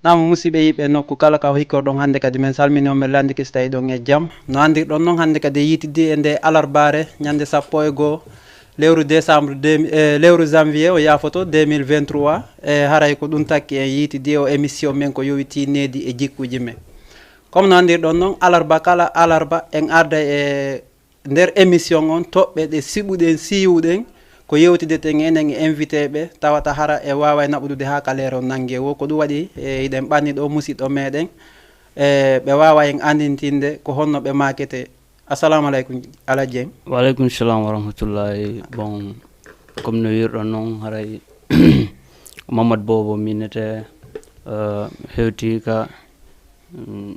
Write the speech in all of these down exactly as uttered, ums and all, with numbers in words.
Naam, musidɓe yiɓɓe nokku kala ka hikkorɗon hannde kadi, men salmini on, men lanndike si tawi ɗon e jam. No anndirɗon noon, hannde kadi e yiitidi e nde alarbaare, ñannde sappo e goo lewru décembre deux, eh, lewru janvier o yaafoto deux mille vingt-trois. E haray ko ɗum takki en yiitidi o émission men ko yowitii needi e jikkuuji men. Comme no anndirɗon noon, alarba kala alarba en arda e nder émission on toɓɓe ɗe siɓuɗen, siiwuɗen, ko yewtideten enen e invité ɓe, tawata hara e waaway naɓudude haa ka leero nannge wo. Ko ɗum waɗi, e, hiɗen ɓanni ɗo musiɗɗo meɗen, e, ɓe waawa en anndintinde ko honno ɓe maakete. Assalamu aleykum, Alhaji Dieng. Waaleykum salam wa rahmatullahi. Bon, comme no wirɗon noon, haray Mamadou Bobo minete, euh, hewti ka, mm,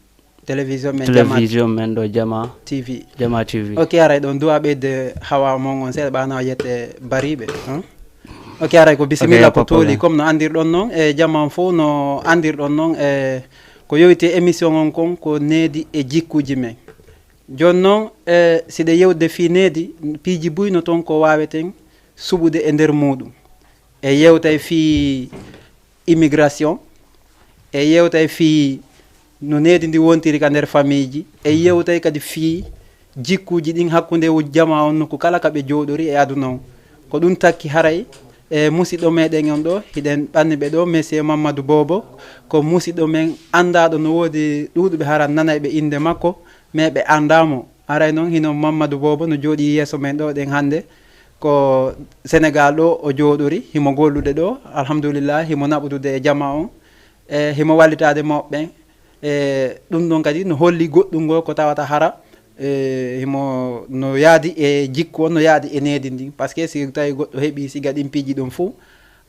télévision men Jama télévision men ɗo Jama TV. Jama TV. Ok, haray ɗon duwa ɓeyde hawa mon on seeɗa ɓana o yette bariɓe, hein? Ok, haray ko bisimilla ko tooli, comme no andirɗon noon e Jama on fof no andirɗon noon e ko yowiti e émission on kon ko needi e jikkuji men. Jooni noon, e siɗe yewde fii needi, piiji buy no toon ko waaweten suɓude e nder muuɗum. E yewtay fii immigration, e yewtay fii no needi ndi wontiri ka nder famiiji, e yewtay kadi fii jikkuuji ɗin hakkunde jama on nokku kala ka ɓe jooɗori e aduna on. Ko ɗum takki haray e musiɗɗo meɗen on ɗo, hiɗen ɓanni ɓe ɗo, Monsieur Mamadou Bobo, ko musiɗɗo men anndaaɗo, no woodi ɗuuɗuɓe hara nanay ɓe innde makko, mais ɓe anndaa mo. Haray noon hino Mamadou Bobo no jooɗii yeeso men ɗo ɗen hannde. Ko Senegal ɗo o jooɗori, himo gollude ɗo, alhamdulillah, himo naɓudude e jama on, e himo wallitaade mawɓe ɓen. E ɗum ɗon kadi no holli goɗɗum ngoo ko tawata hara, e himo no yaadi e jikku on, no yaadi e needi ndin. Parce que si tawi goɗɗo heɓii siga ɗin piiji ɗum fuu,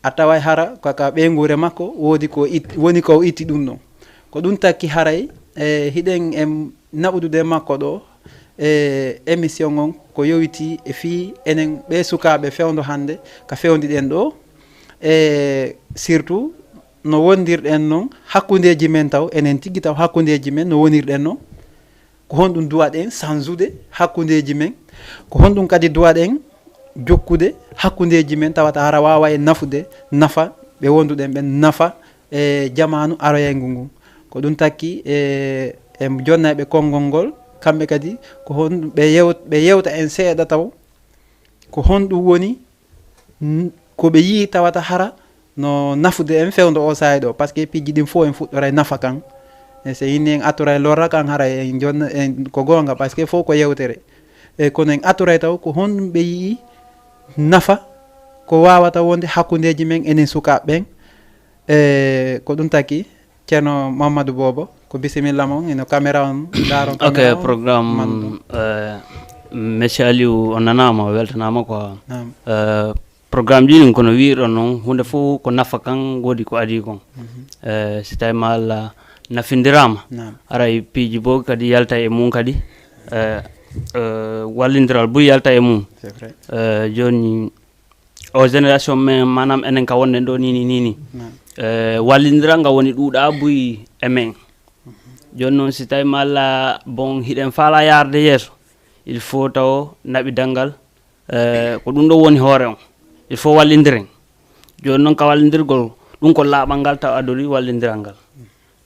a taway hara ko ka ɓeynguure makko woodi ko it-, woni ko o itti ɗum ɗon. Ko ɗum takki haray, e, hiɗen e naɓudude makko ɗo, e, émission on ko yowiti e fii enen ɓe sukaaɓe fewndo hannde ka fewndiɗen ɗo, e, surtout no wondirɗen noon hakkundeeji men taw, enen tigi taw hakkundeeji men no wonirɗen noon. Ko honɗum duwaɗen sansude hakkundeeji men? Ko honɗum kadi duwaɗen jokkude hakkundeeji men tawata hara waawa en nafude nafa ɓe wonduɗen ɓen, nafa e jamaanu aroyayngu ngun? Ko ɗum takki e, e jonnayɓe konngol ngol, kamɓe kadi ko honɗum ɓe yew-, ɓe yewta en seeɗa taw ko honɗum woni n-, ko ɓe yii tawata hara no nafude en fewndo o saa'i ɗo, parce que piiji ɗin fof en fuɗɗoray nafa kan. E so inni en attoray lorra kan, haray en jonna, en ko goonga, parce que fof ko yewtere. E kono en attoray taw ko honɗum ɓe yii nafa ko waawata wonde hakkundeeji men enen sukaaɓe ɓen. E ko ɗum taki, Ceerno Mamadou Bobo, ko bisimilla mon, ino caméra on, daaron Ok, caméra on, programme, man ɗum. Euh, Monsieur Aliou, on nanaama, o weltanaama quoi. Naam. Euh, programme ji ɗin kono wiiɗon noon, huunde fof ko nafa kan, woodi ko adii kon. Mhm. Euh, si tawi ma Allah nafindiraama, Naam. aray piiji bo kadi yalta e mum kadi. Euh, euh, wallindiral buy yalta e mum. C'est vrai. Euh, jooni, o génération men, maanaam enen ka wonɗen ɗo nini, nini. Naam. Eh, wallindiral ngal woni ɗuuɗa buy e men. Mhm. Jooni noon, si tawi ma Allah, bon, hiɗen faala yaarde yeeso, il faut taw naɓi danngal, eh, ko ɗum ɗo woni hoore on. Il faut wallindiren. Jooni noon, ka wallindirgol, ɗum ko laaɓal ngal taw adori wallindiral ngal.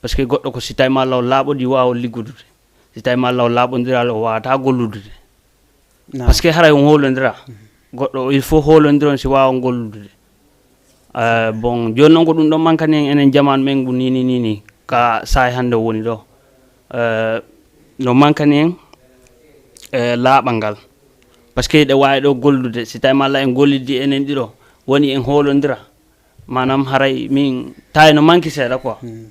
Parce que goɗɗo ko si tawi ma Allah o laaɓo ɗi waawa liggudude. Si tawi ma Allah o laaɓondiral, o waawata gollude. Naam. Parce que haray on hoolondira. Mhm. Goɗɗo, il faut hoolondiron si waawa gollude. Euh, bon, jooni noon ko ɗum ɗon mankani en enen jamaanu men ngu nini, nini, ka saa'i hannde o woni ɗo. Euh, no mankani en, euh, laaɓal ngal. Parce que ɗe waawi ɗo gollude, si tawi ma Allah en gollidi enen ɗiɗo, woni en hoolondira. Maanaam haray min tawi no manki seeɗa quoi. Hmm.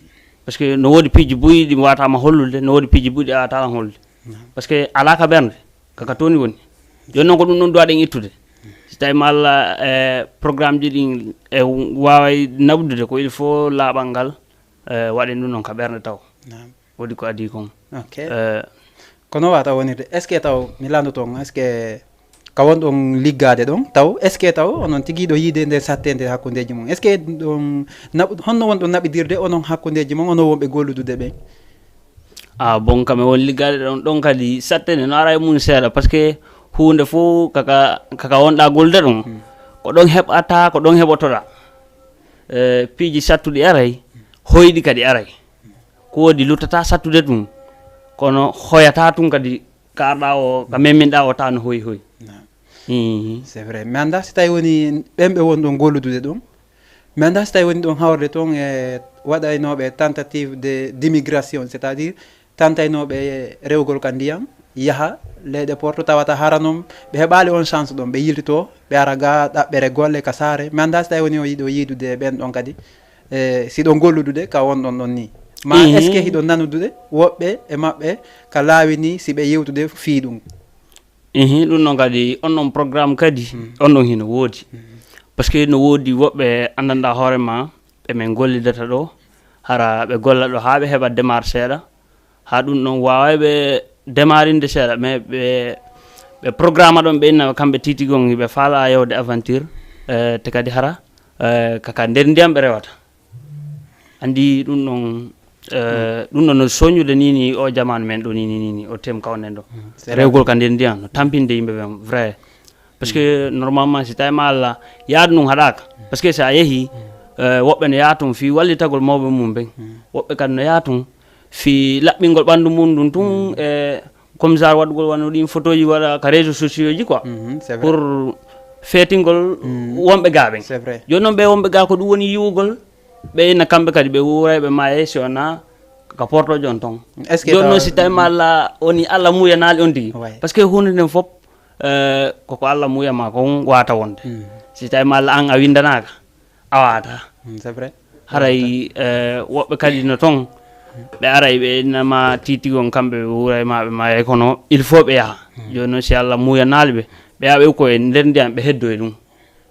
Parce que no woodi piiji buy ɗi wawatama hollude, no woodi piiji buy ɗi awatama hollude. Hmm. Parce que ala ka ɓernde, kaka tooni woni. Jooni noon ko ɗum ɗon duwaɗen ittude. Si tawi ma Allah, eh, programme ji ɗin e waaway naɓdude ko il faut laaɓal ngal, eh, waɗen ɗum ɗon ka ɓernde taw. Naam. Woodi ko adii kon. Ok. Eh, Kono wata wonirde, est-ce que taw mi landoto on, est-ce que ka wonɗon liggaade ɗon, taw, est-ce que taw onon tigi ɗo yiide nder sattende hakkundeeji mon? Est-ce que ɗon naɓ-, honno wonɗon naɓidirde onon hakkundeeji mon, onon wonɓe golludude ɓen? Ah, bon, kam e won liggaade ɗon, ɗon kadi sattende no ara e mum seeɗa, parce que huunde fof kaka, kaka wonɗa gollude ɗum, Hmm. ko ɗon heɓata, ko ɗon heɓotoɗa. Eh, piiji sattuɗi aray, hoyɗi kadi aray. Ko woodi luttata sattude ɗum, kono hoyata tun kadi ka arɗa o, ka memminɗa o, ta no hoyi hoyi. Naam. Mhm. C'est vrai. Mi annda si tawi woni ɓen ɓe won ɗon golludude ɗon. Mi annda si tawi woni ɗon hawrde toon e waɗaynooɓe tentative de d'immigration, c'est-à-dire tantaynooɓe rewgol ka ndiyam, yaha leyɗe porto, tawata hara noon ɓe heɓaali on chance ɗon, ɓe yiltito, ɓe ara ga ɗaɓɓere golle ka saare. Mi annda si tawi woni o yiɗo yiidude e ɓen ɗon kadi, e si ɗon golludude ka won ɗon ɗon ni. Ma Mhm. Est-ce que hiɗon nanudude woɓɓe e maɓɓe ka laawi ni si ɓe yewtude fii ɗum? Ihi, ɗum noon kadi, on ɗon programme kadi, on ɗon hino woodi. Parce que no woodi woɓɓe anndanɗaa hoore ma, ɓe min gollidata ɗo, hara ɓe golla ɗo haa ɓe heɓa démarre seeɗa, haa ɗum ɗon waaway ɓe démarrinde seeɗa, mais ɓe, ɓe programme ɗon ɓe inna kamɓe titi gon, ɓe faala yawde aventure, eh, te kadi hara, eh, kaka nder ndiyam ɓe rewata. Anndi ɗum ɗon, eh, ɗum ɗon no soñude ni, ni o jamaanu men ɗo ni, ni, ni, ni, o tem kawnen ɗo. C'est vrai. Rewgol ka nder ndiyam, no tampinde yimɓe ɓen, vrai. Parce que normalement, si tawi ma Allah yaadu ɗum haɗaaka. Parce que si a yehi, eh, woɓɓe no yaha tun fii wallitagol mawɓe mum ɓen. Woɓɓe kadi no yaha tun fii laɓɓingol ɓanndu mum ɗum tun, e comme genre waɗugol wano ɗin photoji waɗa ka réseaux sociaux ji quoi. Mhm, c'est vrai. Pour feetingol wonɓe gaa ɓen. C'est vrai. Jooni noon ɓe wonɓe gaa ko ɗum woni yiwugol, ɓe ina kamɓe kadi ɓe wuuray ɓe maayay si wonaa ka portojo on ton. Est-ce que jooni noon tawa si tawi ma Allah woni Allah muuyanaali on tigi. Ouais. Parce que huunde nden fof, eh, koko Allah muuya ma kon waata wonde. Si tawi ma Allah an a winndanaaka, a waata. Mm, c'est vrai. Haray, eh, woɓɓe kadi no ton, ɓe aray ɓe innama titi gon kamɓe ɓe wuuray ma ɓe maayay kono il faut ɓe yaha. Jooni noon si Allah muuyanaali ɓe, ɓe yaha ɓe ko e nder ndiyam ɓe heddo e ɗum.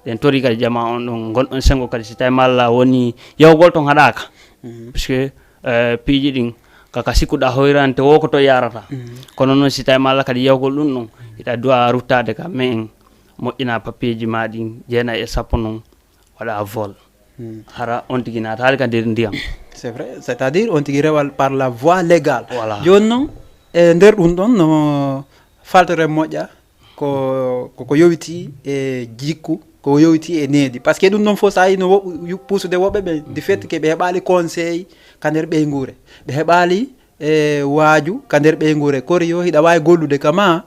Ɗen tori kadi jama on ɗon gonɗon sengo kadi si tawi ma Allah woni yawgol ton haɗaaka. Parce que, eh, piiji ɗin kaka sikkuɗa hoyrante wo ko to yarata. Kono noon si tawi ma Allah kadi yawgol ɗum ɗon, hiɗa duwa ruttade ka men moƴƴina papiyeji ma ɗin, jeenay e sappo noon, waɗa vol. Hara on tigi naataali ka nder ndiyam. C'est vrai, c'est-à-dire on tigi rewal par la voie légale. Voilà. Jooni noon, e nder ɗum ɗon no faltere moƴƴa ko, ko, ko yowiti e jikku, ko yowiti e needi. Parce que ɗum ɗon fof so a yino wo-, puusude woɓɓe ɓe, du fait que ɓe heɓaali conseil ka nder ɓeynguure. Ɓe heɓaali e waaju ka nder ɓeynguure. Kori yo hiɗa waawi gollude ka ma,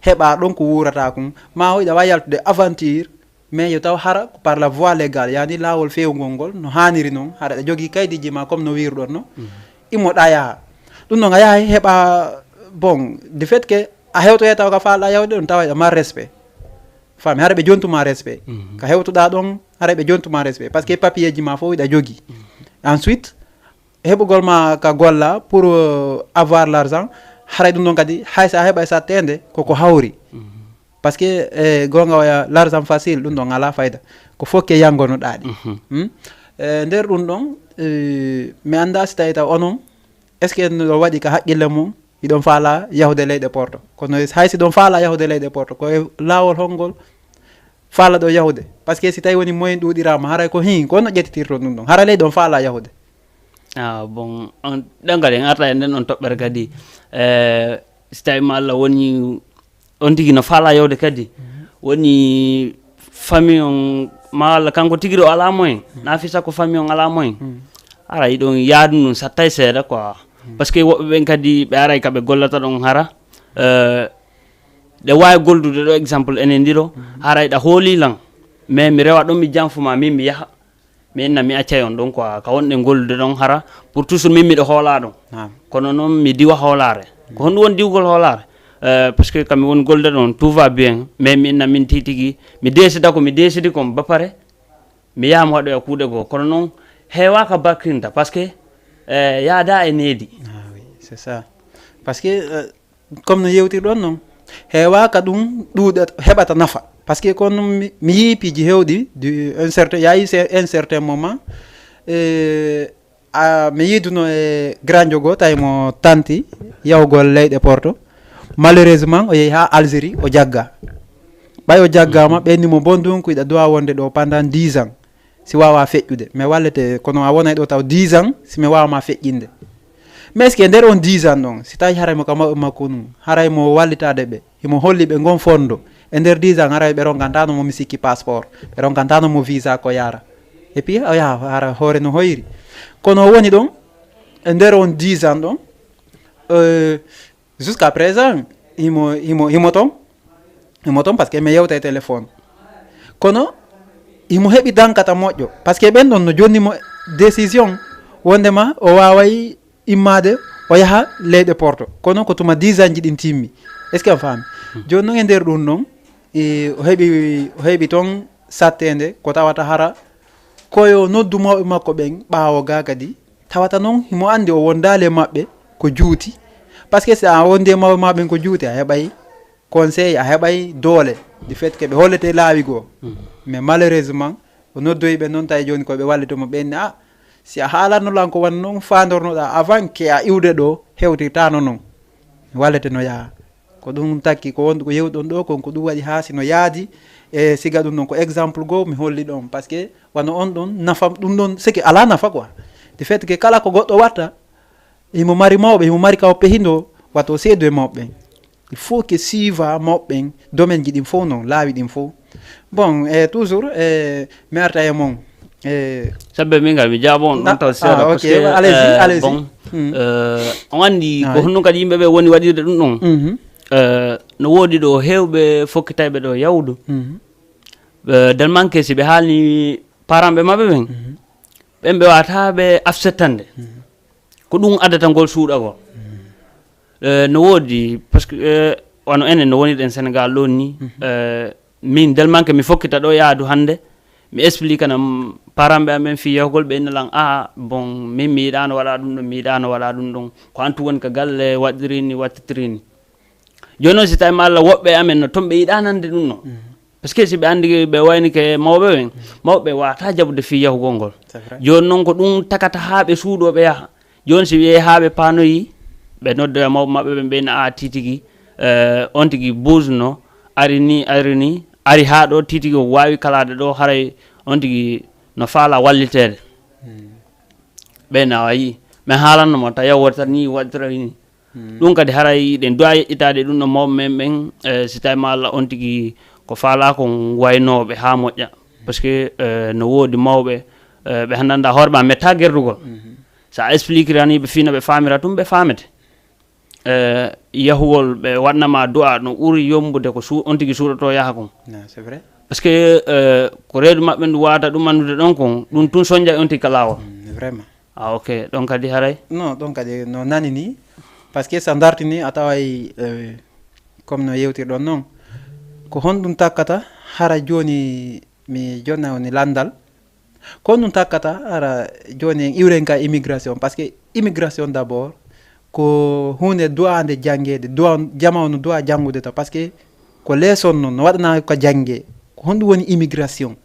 heɓa ɗon ko wuurata kon. Ma o hiɗa waawi yaltude aventure, mais yo taw hara ko par la voie légale, yani laawol feewngol ngol no haaniri noon, hara ɗa jogii kaydiiji ma comme no wiirɗon no, immo ɗa yaha. Ɗum noon a yahay heɓa, bon, du fait que a hewtoyay taw ka faalɗa yawde ɗon tawa hiɗa mari respect. Faami, hara ɓe jontuma respect. Ka hewtuɗa ɗon, hara ɓe jontuma respect. Parce que papier ji ma fof hiɗa jogii. Ensuite, heɓugol ma ka golla pour, euh, avoir l'argent, haray ɗum ɗon kadi hay so a heɓa e satteende koko hawri. Parce que, e goonga waya l'argent facile ɗum ɗon alaa fayda. Ko fof ke yangonoɗaa ɗi. Hmm? E nder ɗum ɗon, e, mi annda si tawi taw onon, est-ce que no waɗi ka haqqille mum, hiɗon faala yahude leyɗe porto? Kono hay si ɗon faala yahude leyɗe porto, ko e laawol hongol faala ɗo yahude? Parce que si tawi woni moyen ɗuuɗiraama, haray ko hin, ko no ƴettitirto ɗum ɗon? Haray ley ɗon faala yahude? Ah, bon, on, ɗen kadi en arta e nden on toɓɓere kadi. Eh, si tawi ma Allah woni on tigi no faala yawde kadi, woni famille on, ma Allah kanko tigi ɗo alaa moyen, na fisa ko famille on alaa moyen. Ara yiɗon yaadu ɗum sattay seeɗa quoi. Parce que woɓɓe ɓen kadi ɓe aray ka ɓe gollata ɗon hara. Eh, ɗe waawi gollude ɗo exemple enen ɗiɗo, haray ɗa hooli lan. Mais mi rewa ɗon mi janfu ma min mi yaha. Mi inna mi accay on ɗon quoi, ka wonɗen gollude ɗon hara, pour toujours min miɗo hoolaa ɗon. Naam. Kono noon mi diwa hoolaare. Ko honɗum woni diwgol hoolaare? Eh, parce que kami woni gollude ɗon, tout va bien, mais mi inna min tigi tigi, mi deesida ko mi deesidi kon ba pare, mi yaha mi waɗoya kuuɗe goo. Kono noon heewaa ka bakrinta, parce que, eh, yaada e needi. Ah oui, c'est ça. Parce que, euh, comme no yewtirɗon noon, heewaa ka ɗum ɗuuɗata, heɓata nafa. Parce que kono mi, mi yii piiji heewɗi, du, un certain, y a eu ce-, un certain moment, eh, a, mi yiiduno e granjo goo, tawi mo tanti yahugol leyɗe porto. Malheureusement, o yehi haa Algérie, o jagga. Ɓay o jaggaama, ɓe inni mo, bon, donc, hiɗa doit wonde ɗo pendant dix ans. Si waawa feƴƴude, mi wallete, kono a wonay ɗo taw dix ans, si mi waawa ma feƴƴinde. Mais est-ce que nder on dix ans ɗon, si tawi haray mo ka mawɓe makko nun, haray mo wallitaade ɓe, himo holli ɓe ngon fondo, e nder dix ans haray ɓe ronkantano mo mi sikki passeport, ɓe ronkantano mo visa ko yaara. Et puis o yaha hara hoore no hoyri. Kono o woni ɗon e nder on dix ans ɗon, euh, jusqu'à présent himo himo himo ton himo ton parce que mi yewta e téléphone. Kono himo heɓi dankata moƴƴo parce que ɓen ɗon no jonni mo décision wondema o waaway immaade o yaha leyɗe porto. Kono ko tuma dix ans ji ɗin timmi. Est ce que on faami? Jooni noon e nder ɗum ɗon, e, o heɓi o heɓi toon satteende ko tawata hara koyo noddu mawɓe makko ɓen ɓaawo ga kadi. Tawata noon himo anndi o wondaali e maɓɓe ko juuti. Parce que si a wondi e mawɓe ma ɓen ko juuti, a heɓay conseil, a heɓay doole, du fait que ɓe hollete laawi goo. Mais malheureusement o noddoyi ɓe noon tawi jooni koɓe wallito mo ɓenni a, si a haalanno lan ko wano noon faandornoɗa avant que a iwde ɗo, hewtirtano noon. Wallete no yaha. Ko ɗum takki ko won ko yewɗon ɗo kon, ko ɗum waɗi haa si no yaadi. E siga ɗum noon ko exemple goo mi holli ɗon, parce que wano on ɗon nafa ɗum ɗon seke alaa nafa quoi. Du fait que kala ko goɗɗo watta, himo mari mawɓe, himo mari kaw pehindo wato seedu e mawɓe ɓen. Il faut que suiva mawɓe ɓen domaine ji ɗin fof noon, laawi ɗin fof. Bon, e toujours e mi arta e mon. E sabbe min ngal mi jaabo on ɗon taw seeɗa. Ok, allez-y, allez-y. Bon, on anndi ko honno kadi yimɓe ɓe woni waɗirde ɗum ɗon. No woodi ɗo heewɓe fokkitayɓe ɗo yawdu. Ɓe del manque si ɓe haalni parent ɓe maɓɓe ɓen, ɓen ɓe wata ɓe afsettande. Ko ɗum addata ngol suuɗagol. Eh, no woodi parce que eh, wano enen no woniɗen Sénégal ɗon ni. Eh, min del manque mi fokkita ɗo yaadu hannde, mi explique na parent ɓe amen fii yahugol ɓe inna lan a bon, min mi yiɗano waɗa ɗum ɗon, mi yiɗano waɗa ɗum ɗon, ko antu woni ka galle waɗirini wattitirini. Jooni noon si tawi ma Allah woɓɓe amen no toon ɓe yiɗa nande ɗum ɗon. Parce que si ɓe anndi ɓe waynike mawɓe ɓen, mawɓe wata jaɓude fii yahugol ngol. Jooni noon ko ɗum takata haa ɓe suuɗo ɓe yaha. Jooni si wiyee haa ɓe paanoyi, ɓe noddoya mawɓe maɓɓe ɓen ɓe na a titigi. Eh, on tigi buusno ari ni ari ni ari haa ɗo titigi o waawi kalaade ɗo haray on tigi no faala walliteede. Ɓe na wayi mi haalanno mo ta yawwata tan ni waɗtira ni. Ɗum kadi haray ɗen duwa yeƴƴitaade ɗum ɗo mawɓe men ɓen. Eh, si tawi ma Allah on tigi ko faala ko waynooɓe haa moƴƴa. Parce que eh, no woodi mawɓe eh, ɓe hannanda hoore ma metta gerdugol. Sa expliquirani ɓe fii no ɓe faamira ɗum ɓe faamete. Eh, yahugol ɓe waɗnama du'a no ɓuri yombude ko su on tigi suuɗoto yaha kon. Non, c'est vrai. Parce que eh, ko reedu maɓɓe ndu wata ɗum anndude ɗon kon ɗum tun sonja on tigi ka laawol. Vraiment. Ah, ok, ɗon kadi haray? Non, ɗon kadi no nani ni. Parce que sa dartini a taway eh, comme no yewtirɗon noon, ko honɗum takkata hara jooni mi jonna woni lanndal? Ko honɗum takkata hara jooni en iwren ka immigration? Parce que immigration d'abord ko huunde du'aande janngeede, du'a jama no du'a janngude to. Parce que ko leçon noon no waɗana ka jannge. Ko honɗum woni immigration?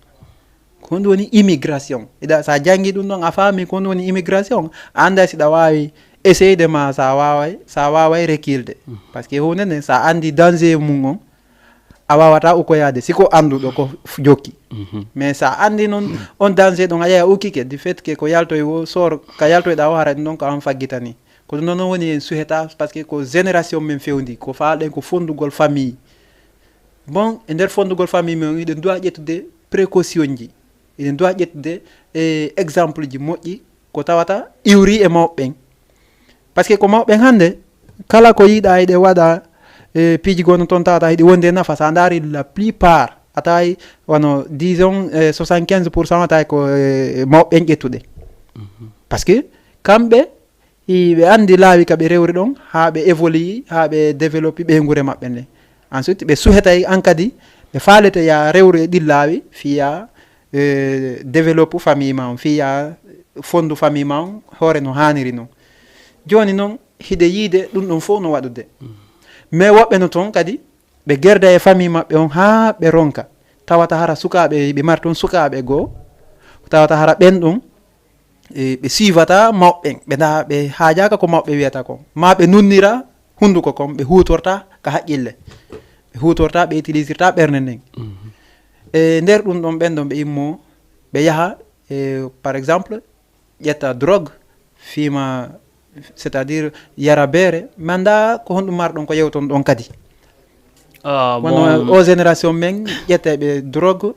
Ko honɗum woni immigration? Iɗa sa janngi ɗum ɗon a faami ko honɗum woni immigration, a annda si ɗa waawi essayde ma sa waaway sa waaway reculde. Parce que huunde nde sa anndi danger mum on a waawata ukoyaade si ko annduɗo ko jokki. Mais sa anndi noon on danger ɗon a yaha ukkike du fait que ko yaltoy wo sor ka yaltoyɗa o hara ɗum ɗon ko an faggitani. Ko ɗum noon woni en suheta parce que ko génération men fewndi ko faalɗen ko fonndugol famille. Bon e nder fonndugol famille men hiɗen duwa ƴettude précaution ji, hiɗen duwa ƴettude e exemple ji moƴƴi ko tawata iwri e mawɓe ɓen. Parce que ko mawɓe ɓen hannde kala ko yiɗa hiɗe waɗa e piiji gonno toon tawata hiɗi wondi e nafa sa ndaari la plupart a tawi wano disons eh, soixante quinze pour cent a tawi ko eh, mawɓe ɓen ƴettuɗe. Parce que kamɓe ɓe anndi laawi ka ɓe rewri ɗon haa ɓe évolue haa ɓe développe ɓeynguure maɓɓe nden. Ensuite ɓe suhetay an kadi ɓe faalete ya rewru e ɗin laawi fiya eh, développe famille ma on fiya fonndu famille ma on hoore no haaniri non. Jooni non hiɗe yiide ɗum ɗon fof no waɗude. Mais woɓɓe no toon kadi ɓe gerda e famille maɓɓe on haa ɓe ronka tawata hara sukaaɓe ɓe mari toon sukaaɓe goo tawata hara ɓen ɗon e, ɓe siifata mawɓe ɓen ɓe nda ɓe haajaaka ko mawɓe wiyata kon ma ɓe nunnira hunnduko kon ɓe huutorta ka haqqille. Ɓe huutorta ɓe utilisirta ɓernde nden. E nder ɗum ɗon ɓen ɗon ɓe immo ɓe yaha e, par exemple ƴetta drogue fiima c'est à dire yara beere mi annda ko honɗum marɗon ko yewton ɗon kadi. Ah, wano bon. O génération men ƴettayɓe drogue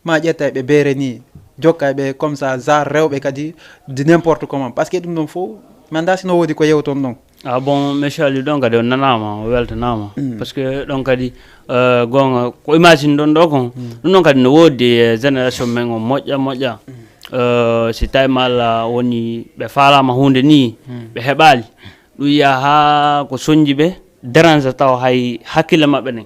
ma ƴettayɓe beere ni. Jokka e ɓe comme ça, genre rewɓe kadi, de n'importe comment. Parce que ɗum ɗon fof, mi anndaa si no woodi ko yewton ɗon. Ah bon, Michel, ɗon kadi o nanaama, o weltanaama. Mm. Parce que ɗon kadi, euh, goonga, ko imagine ɗon ɗo kon, mm, ɗum ɗon kadi no woodi e génération men on moƴƴa, moƴƴa. Mm. Euh, si tawi ma Allah woni ɓe faalaama huunde ni, mm, ɓe heɓaali. Ɗum yaha haa ko soñji ɓe, dérange taw hay hakkille maɓɓe ɗen.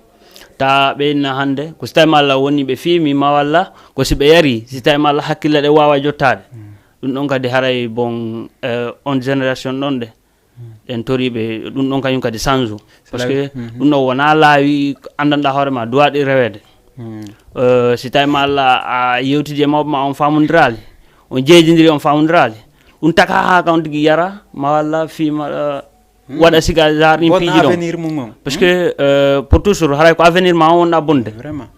Ta ɓe inna hannde, ko si tawi ma Allah woni ɓe fiimi ma walla, ko si ɓe yari, si tawi ma Allah hakkille ɗe waawa jottaade. Mm. Ɗum ɗon kadi haray bon, euh, on génération ɗon de. Mm. Ɗen toriiɓe, ɗum ɗon kañum kadi change. Parce que, mhm, ɗum ɗon wonaa laawi anndanɗaa hoore ma, duwaaɗi reweede. Mm. Euh, si tawi ma Allah a yewtidi e mawɓe ma, on faamondiraali, on jeejindiri, on faamondiraali, ɗum taka haa ka on tigi yara, ma walla fiima, euh, hmm, waɗa siga genre ɗin piiji ɗon. Avenir mum on. Parce que, euh, pour toujours, haray ko avenir ma on wonɗa bonde. Vraiment.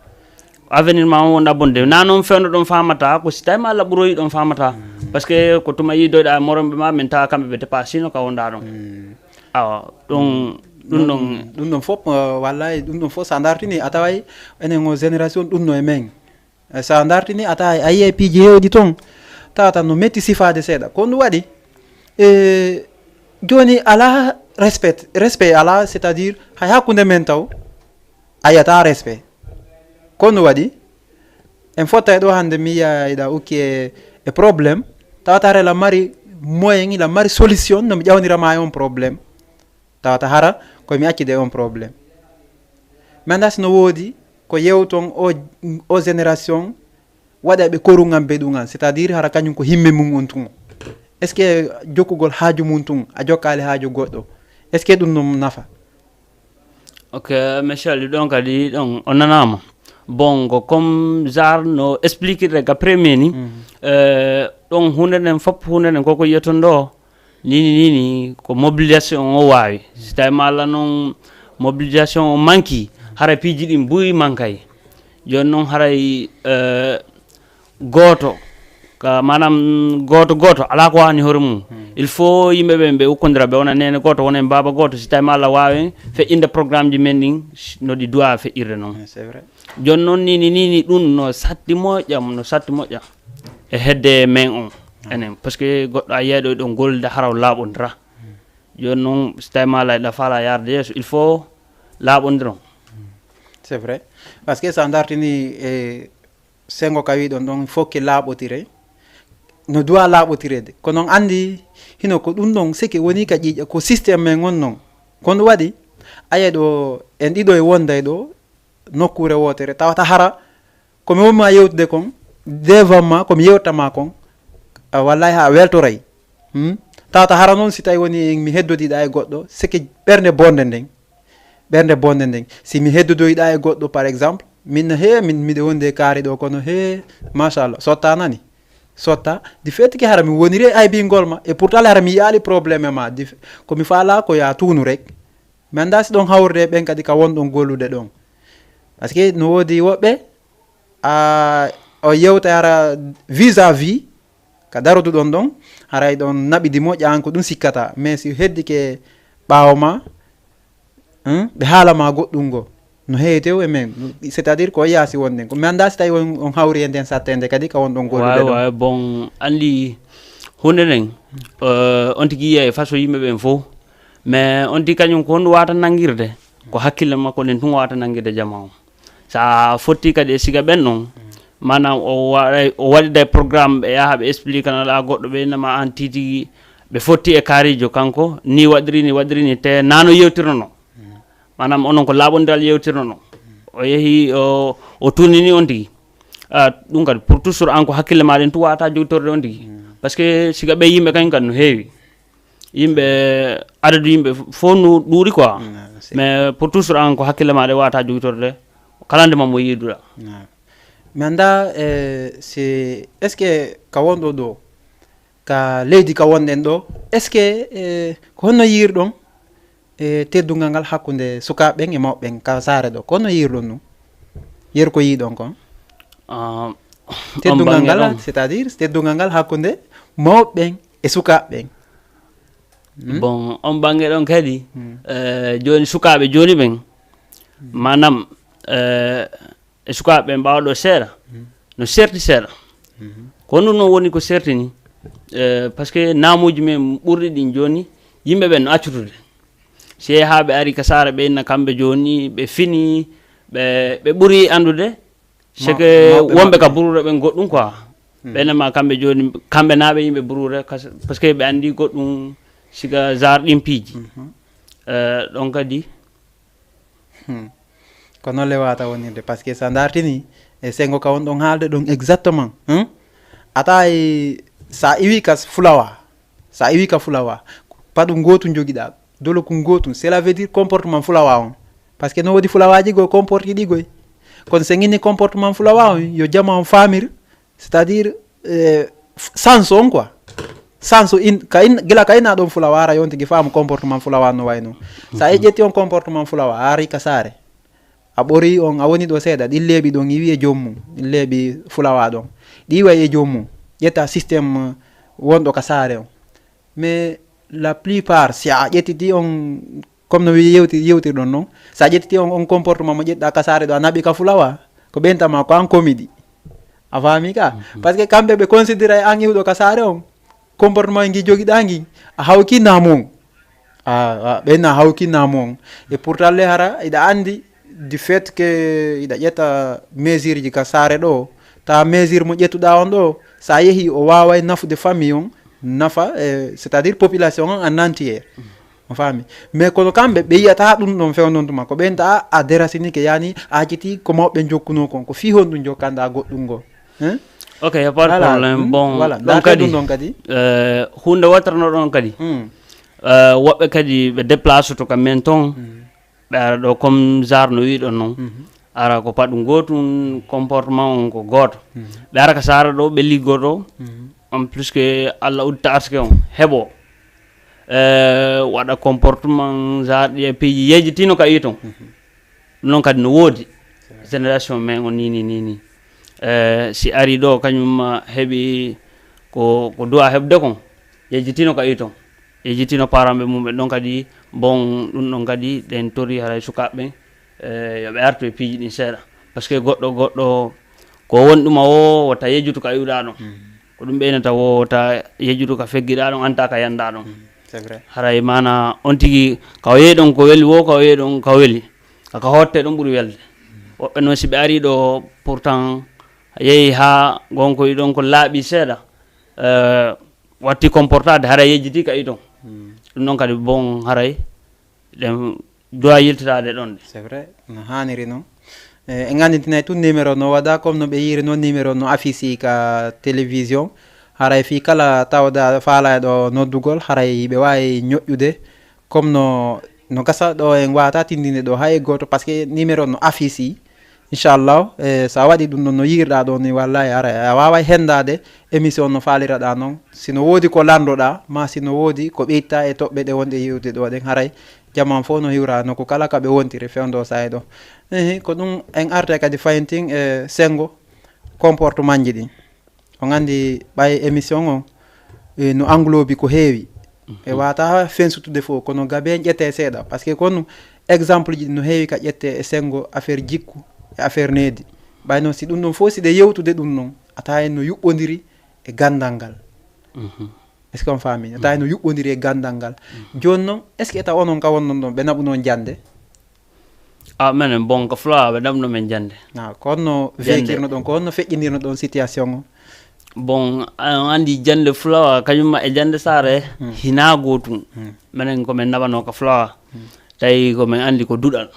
Avenir ma on wonɗa bonde. Na noon fewndo ɗon faamata, ko si tawi ma Allah ɓuroyi ɗon faamata. Hmm. Parce que ko tuma yiidoyɗa e moromɓe ma, min tawa kamɓe ɓe dépassino ka wonɗa ɗon. Hmm. Awa, ɗum, ɗum ɗon. Ɗum ɗon fof, euh, wallahi, ɗum ɗon fof, so a dartini, a taway enen o génération ɗum no e men. Eh, so a dartini, a tawa a yiyay piiji heewɗi toon, tawata no metti sifaade seeɗa. Ko ɗum waɗi, e, jooni alaa respect, respect alaa, c'est-à-dire hay hakkunde men taw, a yiyata respect. Ko ɗum waɗi, en fotta e ɗo hannde mi yiya eɗa ukki e, e problème, tawata hara ila mari moyen, ila mari solution, no mi ƴawnira ma e on problème. Tawata hara ko mi accide on problème. Mi anndaa si no woodi ko yewton o, o génération waɗa ɓe koru ngan be ɗum an, c'est-à-dire hara kañum ko himme mum on tun. Est-ce que jokkugol haaju mum tun, a jokkaali haaju goɗɗo? Est-ce que ɗum no nafa? Ok, Michel, ɗon kadi ɗon o nanaama. Bon, ko comme genre no expliquer ka premier ni, mhm, euh, ɗon huunde nden fof, huunde nden koko yiyton ɗo, nini, nini, ko mobilisation o waawi. Si tawi ma Allah noon mobilisation o manki, haray piiji ɗin buy mankay. Jooni noon haray, euh, gooto, ka, maanaam, gooto, gooto, alaa ko waawani hoore mum. Hmm. Il faut yimɓe ɓen ɓe ukkondira, ɓe wona neene gooto, wona en baaba gooto, si tawi ma Allah waawi en feƴƴinde programme ji men ɗin, no ɗi duwa feƴƴirde noon. Eh, c'est vrai. Jooni noon, nini, nini, ɗum no satti moƴƴa, no satti moƴƴa e hedde men on, ah, enen. Parce que goɗɗo a yiyay ɗo e ɗon gollida hara o laaɓondira. Hmm. Jooni noon, si tawi ma Allah eɗa faala yaarde yeeso, il faut laaɓondiron. Hmm. C'est vrai. Parce que so a dartini e sengo ka wiɗon ɗon, il faut que laaɓotire. No duwa laaɓotireede. Ko noon anndi hino ko ɗum ɗon seke woni ka ƴiiƴa, ko système men on noon. Ko ɗum waɗi, aye ɗo, en ɗiɗo e wonda e ɗo, nokkuure wootere, tawata hara ko mi wonma yewtude kon, devant ma, ko mi yewtata ma kon, a wallahi haa weltoray. Hmm? Tawata hara noon si tawi woni mi heddodiɗa e goɗɗo, seke ɓernde bonde nden. Ɓernde bonde nden. Si mi heddodoyɗa e goɗɗo, par exemple, min no he, min miɗo wondi e kaari ɗo, kono he, machallah, sotta nani. Sotta, du fait que hara mi woniri e aybingol ma, et pourtant hara mi yiyaali problème e ma, du fait, ko mi faala ko ya tuunu rek. Mi anndaa si ɗon hawrude e ɓen kadi ka wonɗon gollude ɗon. Parce que no woodi woɓɓe, a, o yewta hara vis-à-vis, ka daroduɗon ɗon, haray ɗon naɓidi moƴƴa an ko ɗum sikkata. Mais si heddike ɓaawo ma, hmm, ɓe haala ma goɗɗum ngo, no heewi tew e men. C'est-à-dire ko yaasi wonɗen. Ko mi anndaa si tawi on, on hawri e nden sattende kadi ka wonɗon gollude ɗon. Waawi, waawi, bon, anndi huunde nden, euh, on tigi yiya e façon yimɓe ɓen fof. Mais on tigi kañum ko honɗum wawata nanngirde? Ko hakkille makko nden tun wawata nanngirde jama on. Sa fotti kadi e siga ɓen ɗon, maanaam o waɗay, o waɗiday programme, ɓe yaha ɓe explique na ɗa goɗɗo, ɓe innama an tigi, ɓe fotti e kaarijo kanko, ni waɗiri, ni waɗiri, ni te nano yewtirnono. Maanaam onon ko laaɓondiral yewtirnono. O yehi, o, o tunini on tigi. Ah, ɗum kadi, pour toujours an ko hakkille ma ɗen tu wawata jogitorde on tigi. Parce que siga ɓe yimɓe kañum kadi no heewi. Yimɓe, adadu yimɓe fof no ɗuuɗi quoi. Mm, c'est Mais pour toujours an ko hakkille ma ɗe wawata jogitorde. Kala nde ma mo yiiduɗa. Mm. Mi annda, eh, si, est-ce que ka wonɗo ɗo, ka leydi ka wonɗen ɗo, est-ce que, eh, ko honno yiirɗon, eh, teddungal ngal hakkunde sukaaɓe ɓen e mawɓe ɓen ka saare ɗo? Ko honno yiirɗon ɗum? Yeru ko yiiɗon kon? Ah, on Teddungal bannge ngal, ɗon. C'est-à-dire, teddungal ngal hakkunde mawɓe ɓen e sukaaɓe ɓen. Hmm? Bon, on bannge ɗon kadi, Hmm. eh, jooni sukaaɓe jooni ɓen, Hmm. maanaam, eh, e sukaaɓe ɓen ɓaawo ɗo seeɗa, Hmm. no serti seeɗa. Mhm. Ko ɗum noon woni ko sertini, eh, parce que naamuuji men ɓurɗi ɗin jooni, yimɓe ɓen no accutude. Si yehi haa ɓe ari ka saare ɓe, inna kamɓe jooni ɓe fini, ɓe, ɓe ɓuri anndude, c'est que wonɓe ka buruure ɓen goɗɗum quoi. Ɓen ma kamɓe jooni, kamɓe naaɓe yimɓe buruure, kas-, parce que ɓe anndi goɗɗum siga genre ɗin piiji. Eh, ɗon kadi. Hmm. Ko noon le wata wonirde, parce que sa dartini e sengo ka won ɗon haalde ɗon exactement, hein? Ata e sa iwi ka fulawa, sa iwi ka fulawa, paɗu gootum jogiɗa, dolo ko gootum, cela veut dire comportement fulawa on. Parce que no woodi fulawaaji goo comporte ɗi goy. Kono sen inni comportement fulawa on, yo jama on faamir, c'est-à-dire, eh, f-, sens on quoi. Sens in, ka in, gila ka ina ɗon fulawa, hara yon tigi faamu comportement fulawa no wayno. Sa e ƴetti on comportement fulawa, a ari ka saare. A ɓori on, a woni ɗo seeɗa, ɗin leeɓi ɗon iwi e joom mum, ɗin leeɓi fulawa ɗon. Ɗi iwa e joom mum, ƴetta système, eh, wonɗo ka saare on. Mais la plupart, si a ƴettiti on, comme no wi yewti-, yewtirɗon non, sa ƴettiti on, on comportement mo ƴeɗɗa ka saare ɗo, a naɓi ka fulawa, ko ɓentama ko an komidi. A faami ka? Parce que kamɓe ɓe considéra e an iwɗo ka saare on, comportement ngi jogiɗa ngi, a hawki naamu on. A, a, ɓen a hawki naamu on. Et pourtant le hara, iɗa andi, du fait que iɗa ƴetta mesure ji ka saare ɗo, ta mesure mo ƴettuɗa on ɗo, sa yehi o waaway nafude famille on, nafa, eh, c'est-à-dire population on en entier. On faami? Mais kono kamɓe, ɓe yiyata ɗum ɗon fewnon tuma. Ko ɓen ta a déracinike, yani a acciti ko mawɓe jokkuno kon. Ko fii honɗum jokkanda goɗɗum ngo? Hein? Ok, y a pas de Voilà, problème. hmm, Bon, voilà. ɗon Darta kadi, ɗum ɗon kadi. eh, hunde wattano ɗon kadi. Hmm. Eh, woɓɓe kadi ɓe déplace to ka men ton. Ɓe ara ɗo comme genre no wiɗon non. Ara ko paɗu gootum, comportement on ko gooto. Ɓe ara ka saare ɗo, ɓe liggo ɗo. En plus que Allah udditta arsike on, heɓo. Eh, waɗa comportement, genre ɗi e piiji yejjitino ka iton. Ɗum noon kadi no woodi. Génération men on ni, ni, ni, ni. Eh, si ari ɗo, kañum, ah, heɓi ko, ko duwa heɓde kon, yejjitino ka iton. Yejjitino parent ɓe mum ɓe ɗon kadi, bon, ɗum ɗon kadi, ɗen tori haray sukaaɓe ɓen, eh, yo ɓe artu e piiji ɗin seeɗa. Parce que goɗɗo, goɗɗo, ko won ɗuma o, wota yejjutu ka iwɗa ɗon. Ko ɗum ɓeynata o, wota yejjutu ka feggiɗa ɗon, anta ka yanda ɗon. C'est vrai. Haray mana on tigi, ka o yehi ɗon ko weli wo, ka o yehi ɗon ka weli. Ka, ka hotte ɗon ɓuri welde. Woɓɓe noon si ɓe ari ɗo, pourtant, yehi ha gonko yi ɗon ko laaɓi seeɗa, eh, watti comportade, haray yejjiti ka iton. Ɗum noon kadi bon haray, ɗen duwa yiltitaade ɗon de. C'est vrai, no haaniri noon. Eh, en ngannditinay tun numéro no waɗa, comme no ɓe yiiri noon numéro no affiche ka télévision. Haray fii kala tawda faalaaɗo noddugol, haray ɓe waawi ñoƴƴude. Comme no, no gasa ɗo en waata tindinde ɗo hay gooto, parce que numéro no affiche. Inchallah, eh, so a waɗi ɗum ɗon no yiirɗa ɗo ni, wallahi aray a waaway henndaade émission no faaliraɗa noon. Si no woodi ko lanndoɗa, ma si no woodi ko ɓeyta e toɓɓe ɗe wonɗe yi'ude ɗo ɗen, haray jaman fof no hiwra nokku kala ka ɓe wontiri fewndo sa'i ɗo. Ehe, ko ɗum en arte kadi fayentin e senngo comportement ji ɗin. On anndi ɓay émission on, eh, no englobi ko heewi. E wata fensutude fof, kono gabe en ƴette seeɗa. Parce que kono exemple ji ɗi no heewi ka ƴette e senngo affaire jikku e affaire needi. Ɓay noon si ɗum ɗon fof si ɗe yewtude ɗum noon, a tawa en no yuɓɓondiri e ganndal ngal. Est-ce que on faami? A tawa en no yuɓɓondiri e ganndal ngal. Jooni noon, est-ce que eta onon ka wonnon ɗon, ɓe naɓu noon jannde? Ah, menen, bon, ko fulawa ɓe ɗamɗo men jannde. Ah, ko honno weekirno ɗon, ko honno feƴƴinirno ɗon situation o? Bon, an anndi jannde fulawa, kañum ma e jannde saare, hina gootum. Menen ko men naɓano ka fulawa. Tawi ko men anndi ko duɗal.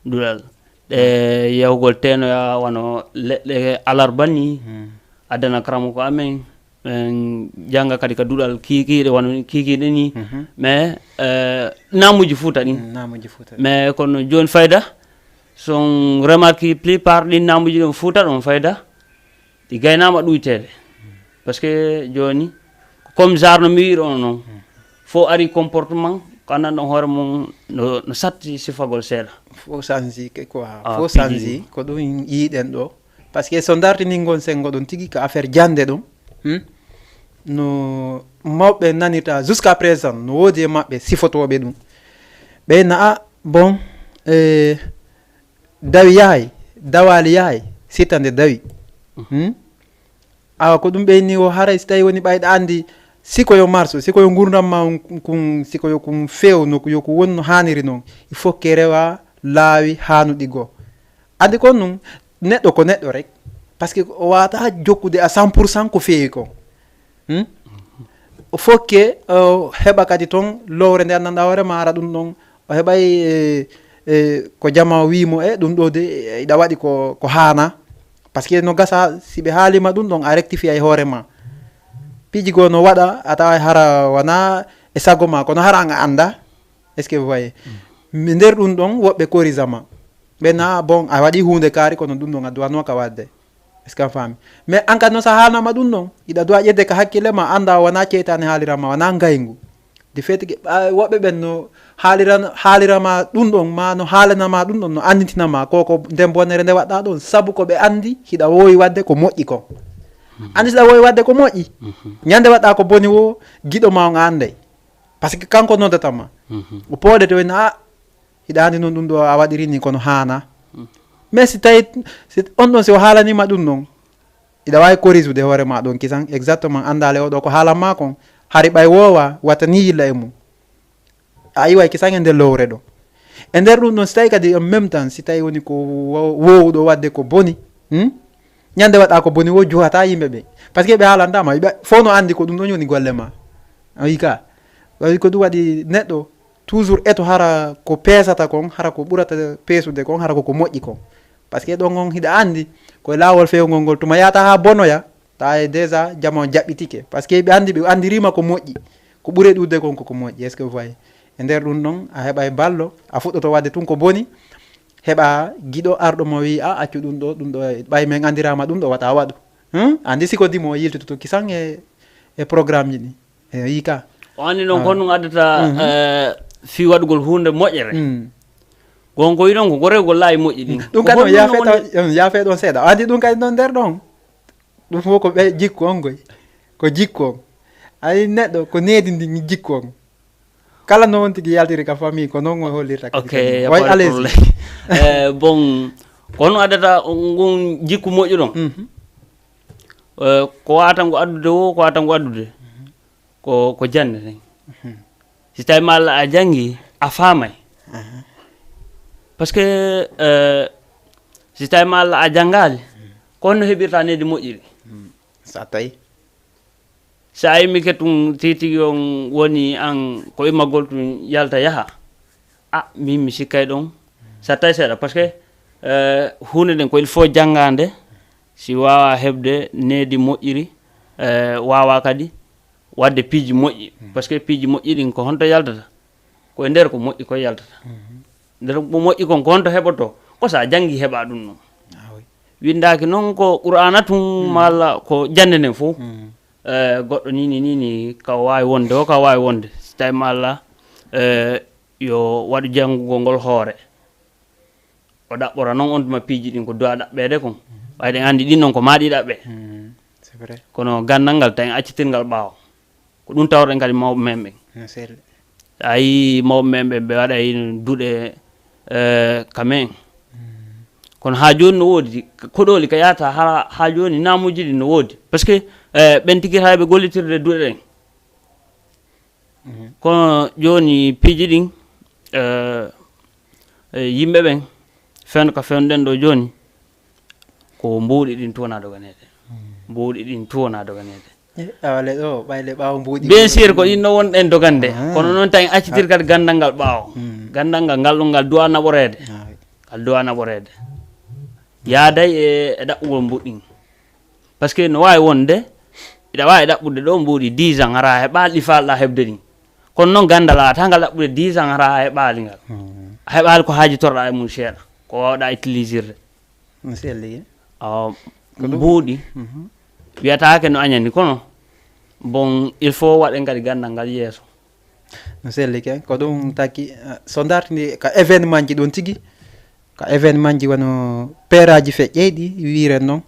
Duɗal. Ɗe yahugol tenoya wano leɗɗe alarba ni, addana karamoko amen. En jannga kadi ka duɗal kiikiiɗe, wano kiikiiɗe ni. Mais, eh, naamuuji Fuuta ɗin. Mm, naamuuji Fuuta ɗin. Mais kono jooni fayda, so on remarque plupart ɗin naamuuji ɗin Fuuta ɗon fayda, ɗi gaynaama ɗuyteede. Parce que jooni, comme genre no mi wi'ir on non, fof ari comportement, ko anndan ɗon hoore mum no, no satti sifagol seeɗa. Fof change ke quoi. Ah, fof change, ko ɗum yiiɗen ɗo. Parce que so dartini ngon senngo ɗon tigi ka affaire jannde ɗum, hmm? No mawɓe nanirta jusqu'à présent, no woodi e maɓɓe sifotooɓe ɗum. Ɓe na, ah, bon, eh, dawi yahay, dawali yahay, sitta nde dawi. Hmm? Awa ko ɗum ɓeyni o haray si tawi woni ɓayɗa anndi, si ko yo marso, si ko yo ngurdam ma on kun, si ko yo kun feew no, yo ko won no haaniri noon, il faut que rewa laawi haanuɗi goo. Anndi kon nun, neɗɗo ko neɗɗo rek. Parce que o waata jokkude à cent pour cent ko feewi ko. Hmm? O fokke, o heɓa kadi toon lowre nde anndanɗa hoore ma ara ɗum ɗon. O heɓay, e, e, ko jama o wii mo, e, ɗum ɗo de, e, iɗa waɗi ko, ko haana. Parce que no gasa, si ɓe haalima ɗum ɗon, a rectifiyay hoore ma. Piiji goo no waɗa, a tawa hara wana e sago ma, kono hara nga annda. Est-ce que vous voyez? Mi nder ɗum ɗon, woɓɓe korisama. Ɓe na, bon, a waɗi huunde kaari, kono ɗum ɗon a duwano ka waɗde. Est-ce que a faami? Mais an kadi no sa haalnama ɗum ɗon, iɗa duwa ƴedde ka hakkille ma, annda o wana ceytaane haalirama, wana ngayngu. De fait que, a, woɓɓe ɓen no haalira-, haalirama ɗum ɗon, ma no haalanama ɗum ɗon, no annitinama, ko, ko nden bonnere nde waɗɗa ɗon, sabu ko ɓe anndi, hiɗa woowi waɗde ko moƴƴi kon. Anndi si ɗa woowi waɗde ko moƴƴi. Mhm. Ñande waɗɗa ko boni wo, giɗo ma on a annday. Parce que kanko noddatama. Mhm. O pooɗete woni, a, hiɗa anndi noon ɗum ɗo a waɗiri ni kono haana. Mhm. Mais si tawi, si on ɗon si o haalanima ɗum ɗon, iɗa waawi corrige-ude hoore ma ɗon kisan, exactement, anndaale o ɗo ko haalan ma kon, hari ɓay woowa, watta ni yilla e mum. A iway kisan e nder lowre ɗo. E nder ɗum ɗon, si tawi kadi en même temps, si tawi woni ko wo-, wowuɗo waɗde ko boni, hmm? Ñande waɗa ko boni wo juhata yimɓe ɓe. Parce que ɓe haalantama, ɓe fof no anndi ko ɗum ɗon woni golle ma. A yi ka? Waɗi ko ɗum waɗi neɗɗo, toujours eto hara ko peesata kon, hara ko ɓurata peesude kon, hara ko ko moƴƴi kon. Parce que ɗon on hiɗa anndi, ko e laawol feewngol ngol, tuma yahata haa bonoya, tawa e déjà jama on jaɓɓitike. Parce que ɓe anndi, ɓe anndirima ko moƴƴi. Ko ɓuri ɗuuɗde kon ko ko moƴƴi. Est-ce que vous voyez? E nder ɗum ɗon, a heɓa e ballo, a fuɗɗoto waɗde tun ko boni, heɓa giɗo arɗo mo wi, "A, accu ɗum ɗo, ɗum ɗo, ɓay min anndirama ɗum ɗo, wata waɗu." Hmm? Anndi si ko dimo o yiltoto kisan e, e programme ji ɗi. E yi ka. O anndi noon Ah. ko honɗum addata, Mhm. eh, fii waɗugol huunde moƴƴere. Mm. Gon ko wiɗon ko gorego laawi moƴƴi ɗin. Ɗum Ko kadi on honɗum yaafe woni taw, on yaafe ɗon seeɗa. O anndi ɗum kadi ɗon nder ɗon. Ɗum fof ko ɓe jikku on koy. Ko jikku on. Ay neɗɗo ko needi ndi jikku on. Kala no on tigi yaltiri ka famille ko noon o hollirta kadi Ok, famille. y a Way pas de allez-y. problème. Eh, bon, ko honɗum addata ngun jikku moƴƴu ɗon? Mhm. Eh, ko wata ngu addude wo, ko wata ngu addude. Ko, ko jannde nden. Mhm. Si tawi ma Allah a janngi, a faamay. Aha. Parce que, eh, si tawi ma Allah a janngaali, ko honno heɓirta needi moƴƴiri? Mm. Sa tawi? Sa immike tun tigi tigi on woni an ko immagol tun yalta yaha. A, min mi sikkay ɗon. Sa tawi seeɗa, parce que, eh, huunde nden ko il faut janngaande, si waawa heɓde needi moƴƴiri, eh, waawa kadi waɗde piiji moƴƴi. Mm. Parce que piiji moƴƴi ɗin ko honto yaltata? Ko e nder ko moƴƴi ko yaltata. Mhm. Nder ko moƴƴi kon ko honto heɓoto? Ko sa janngi heɓa ɗum ɗon. Ah, oui. Winndaaki noon ko Qur'aana tun, Mm. malla ko jannde nden fof. Mm. Eh, goɗɗo ni, ni, ni, ni, ka waawi wonde o, ka waawi wonde. Si tawi malla, eh, yo waɗu janngugol ngol hoore. O ɗaɓɓora noon on tuma piiji ɗin ko duwa ɗaɓɓeede kon. Ɓay ɗen anndi ɗin noon ko maa ɗi ɗaɓɓe. Mm, c'est vrai. Kono ganndal ngal tawi accitirngal ɓaawo. Ko ɗum tawrɗen kadi mawɓe men ɓen. No selli. A yii mawɓe men ɓen, ɓe waɗay duɗe, eh, ka men. Mm. Kono haa jooni no woodi, koɗooli ka yahata haa, haa jooni naamuuji ɗin no woodi. Parce que, eh, ɓen tigi hay ɓe gollitirde duɗe ɗen. Mhm. Kono jooni piiji ɗin, eh, eh, yimɓe ɓen, fewndo ka fewndo ɗen ɗo jooni, ko mbuuɗi ɗin tun wona doganeede. Mm. Mbuuɗi ɗin tun wona doganeede. Eh, awa le ɗo, ɓay le ɓaawo mbuuɗi Bien ɗin. Sûr, ko ɗin no wonɗen dogande. Ah. Kono noon tawi accitir Ah. kadi ganndal ngal ɓaawo. Mm. Ganndal ngal, ngal ɗum ngal duwa naɓoreede. Ah, oui. Ngal duwa naɓoreede. Yaaday e, e ɗaɓɓugol mbuuɗi ɗin. Parce que no waawi wonde, iɗa waawi ɗaɓɓude ɗo mbuuɗi dix ans, hara a heɓaali ɗi faalɗa heɓde ɗin. Kono noon ganndal a waawata ngal ɗaɓɓude dix ans, hara a heɓaali ngal. Hmm. A heɓaali ko haajitorɗa e mum seeɗa, ko waawɗa utilisirde. No selli. Awa, Ko ɗum? mbuuɗi, Mhm. wiyataake no añani, kono bon, il faut waɗen kadi ganndal ngal yeeso. No selli ke, ko ɗum taki, eh, so dartini ka événement ji ɗon tigi, ka événement ji wano peeraji feƴƴeyɗi, wiren noon,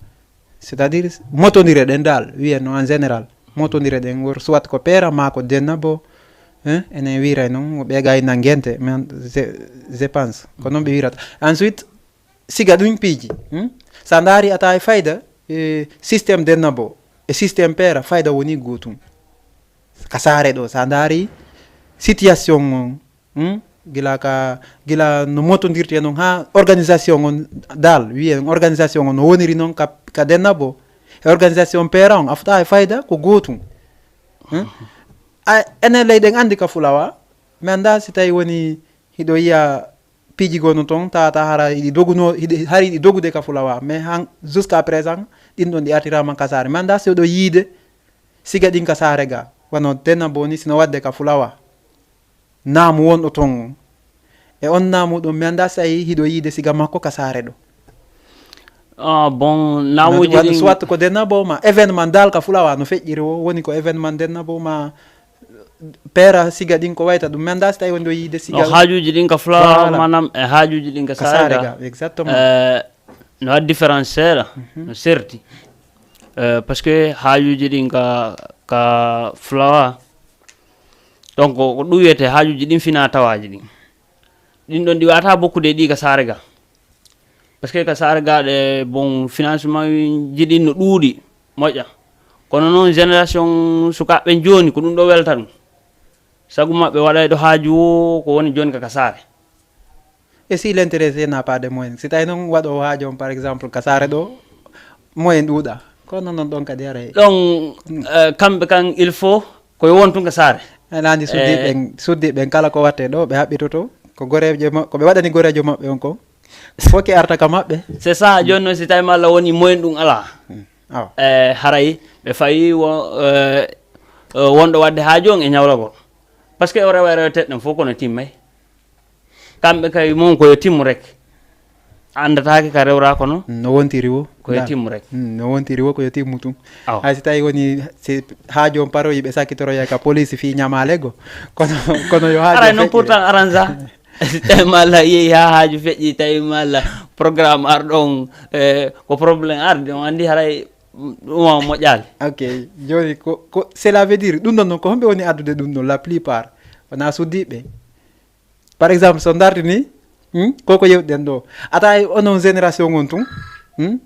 c'est-à-dire motondire ɗen dal, wiyen noon en général, motondire ɗen wor soit ko peera ma ko denna bo, hein, enen wiray noon, ɓe gayna gente, mais je, je pense, ko noon ɓe wirata. Ensuite, siga ɗum piiji, hmm? Sa ndaari ata e fayda, eh, système denna bo, e système peera, fayda woni gootum. Ka saare ɗo, so a ndaari situation on, hmm? Gila ka, gila no motondirte non, haa organisation on dal, wiyen organisation on no woniri non ka, ka Dennabo. E organisation peera on, a fota e fayda ko gootum. Hmm? A, enen leyɗen anndi ka Fulawa, mi annda si tawi woni hiɗo yiya piiji goo no ton, tawata hara hiɗi doguno, hiɗi, hari hiɗi dogude ka Fulawa. Mais han, jusqu'à présent, ɗin ɗon ɗi artiraama ka saare. Mi annda si oɗo yiide siga ɗin ka saare ga. Wano Dennabo ni sino wadde ka Fulawa. Naamu wonɗo ton on. E on naamu ɗon, mi annda si tawi hiɗo yiide siga makko ka saare ɗo. Ah, bon, naamuuji Wano ɗin, soit ko Dennabo ma, événement dal ka Fulawa no feƴƴiri o, woni ko événement Dennabo ma, peera siga ɗin ko wayta ɗum. Mi annda si tawi wonɗo yiide siga no haajuuji ɗin ka Fulawa, Voilà. Maanaam e haajuuji ɗin ka ka saare saare ga. Ga, exactement. Eh, no waɗi différence seeɗa, no serti. Eh, parce que haajuuji ɗin ka, ka Fulawa, donc ko ɗum wiyete haajuuji ɗin fina tawaaji ɗin. Ɗin ɗon ɗi wata bokkude ɗi ka saare ga. Parce que ka saare ga ɗe, bon, financement ji ɗin no ɗuuɗi, moƴƴa. Kono noon génération sukaaɓe jooni ko ɗum ɗo welta ɗum. Sagu maɓɓe waɗay ɗo haaju o ko woni jooni ka, ka saare. Et si l'intéressé n'a pas de moyens, si tawi noon waɗo haaju on, par exemple, ka saare ɗo, moyen ɗuuɗa. Kono noon ɗon kadi haray. Ɗon, eh, kamɓe kan, il faut ko yo won tun ka saare. Ene anndi suddiiɓe ɓen, suddiiɓe ɓen kala ko watte ɗo, ɓe haɓɓitoto. Ko goreejo ma-, ko ɓe waɗani goreejo maɓɓe on kon. Fof ki arta ka maɓɓe. C'est ça, jooni noon si tawi ma Allah woni moyen ɗum alaa. Awa. Eh, haray ɓe fayi wo-, eh, eh, wonɗo waɗde haaju on e ñawlagol. Parce que o rewa e rewete ɗen fof kono timmay. Kamɓe kay mon ko yo timmu rek. Anndataake ka rewra kono. No wontiri wo. Ko yo Nda. Timmu rek. Mm, no wontiri wo ko yo timmu tun. Awa. Hay si tawi woni si haaju on paroyi ɓe sakkitoroya ka police fii ñamaale go. Kono, kono yo haaju Aray on noon feƴƴire. Pourtant aran sa. Si tawi ma Allah yehi ha haaju feƴƴi, tawi ma Allah programme arɗo on, eh, ko problème arde on, anndi haray ɗum o moƴƴaali. Ok, jooni ko, ko cela veut dire ɗum ɗon noon ko homɓe woni addude ɗum ɗon la plupart wona suddiiɓe. Par exemple so darti ni, hmm, koko yewtuɗen ɗo, a tawi onon génération on tun, hmm,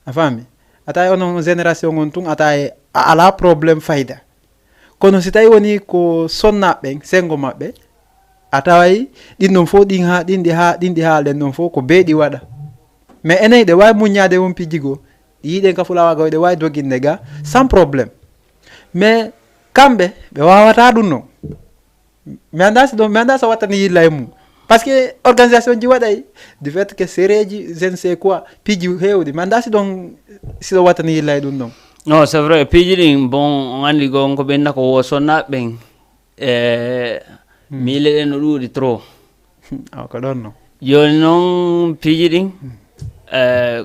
a faami, a tawi onon génération on tun a tawi a ala problème fayda. Kono si tawi woni ko sonnaaɓe ɓen, senngo maɓɓe, a taway ɗin ɗon fof ɗin ha, ɗin ɗi ha, ɗin ɗi haalɗen ɗon fof ko beeɗi waɗa. Mais enen ɗe wawi muññaade won piiji goo, yiɗen ka Fulawa goo, ɗe wawi doginde ga sans problème. Mais kamɓe ɓe wawata ɗum non. Mi annda si ɗon, mi annda so wattani yilla e mum. Parce que organisation ji waɗay du fait que sereji je ne sais quoi, piiji heewɗi, mi annda si ɗon, si ɗon wattani yilla e ɗum ɗon. Non, c'est vrai, piiji ɗin, bon, on anndi gon ko ɓenna ko wo sonnaaɓe ɓen. E miile ɗen no ɗuuɗi trop. Awa ko ɗon non. Jooni noon piiji ɗin, eh,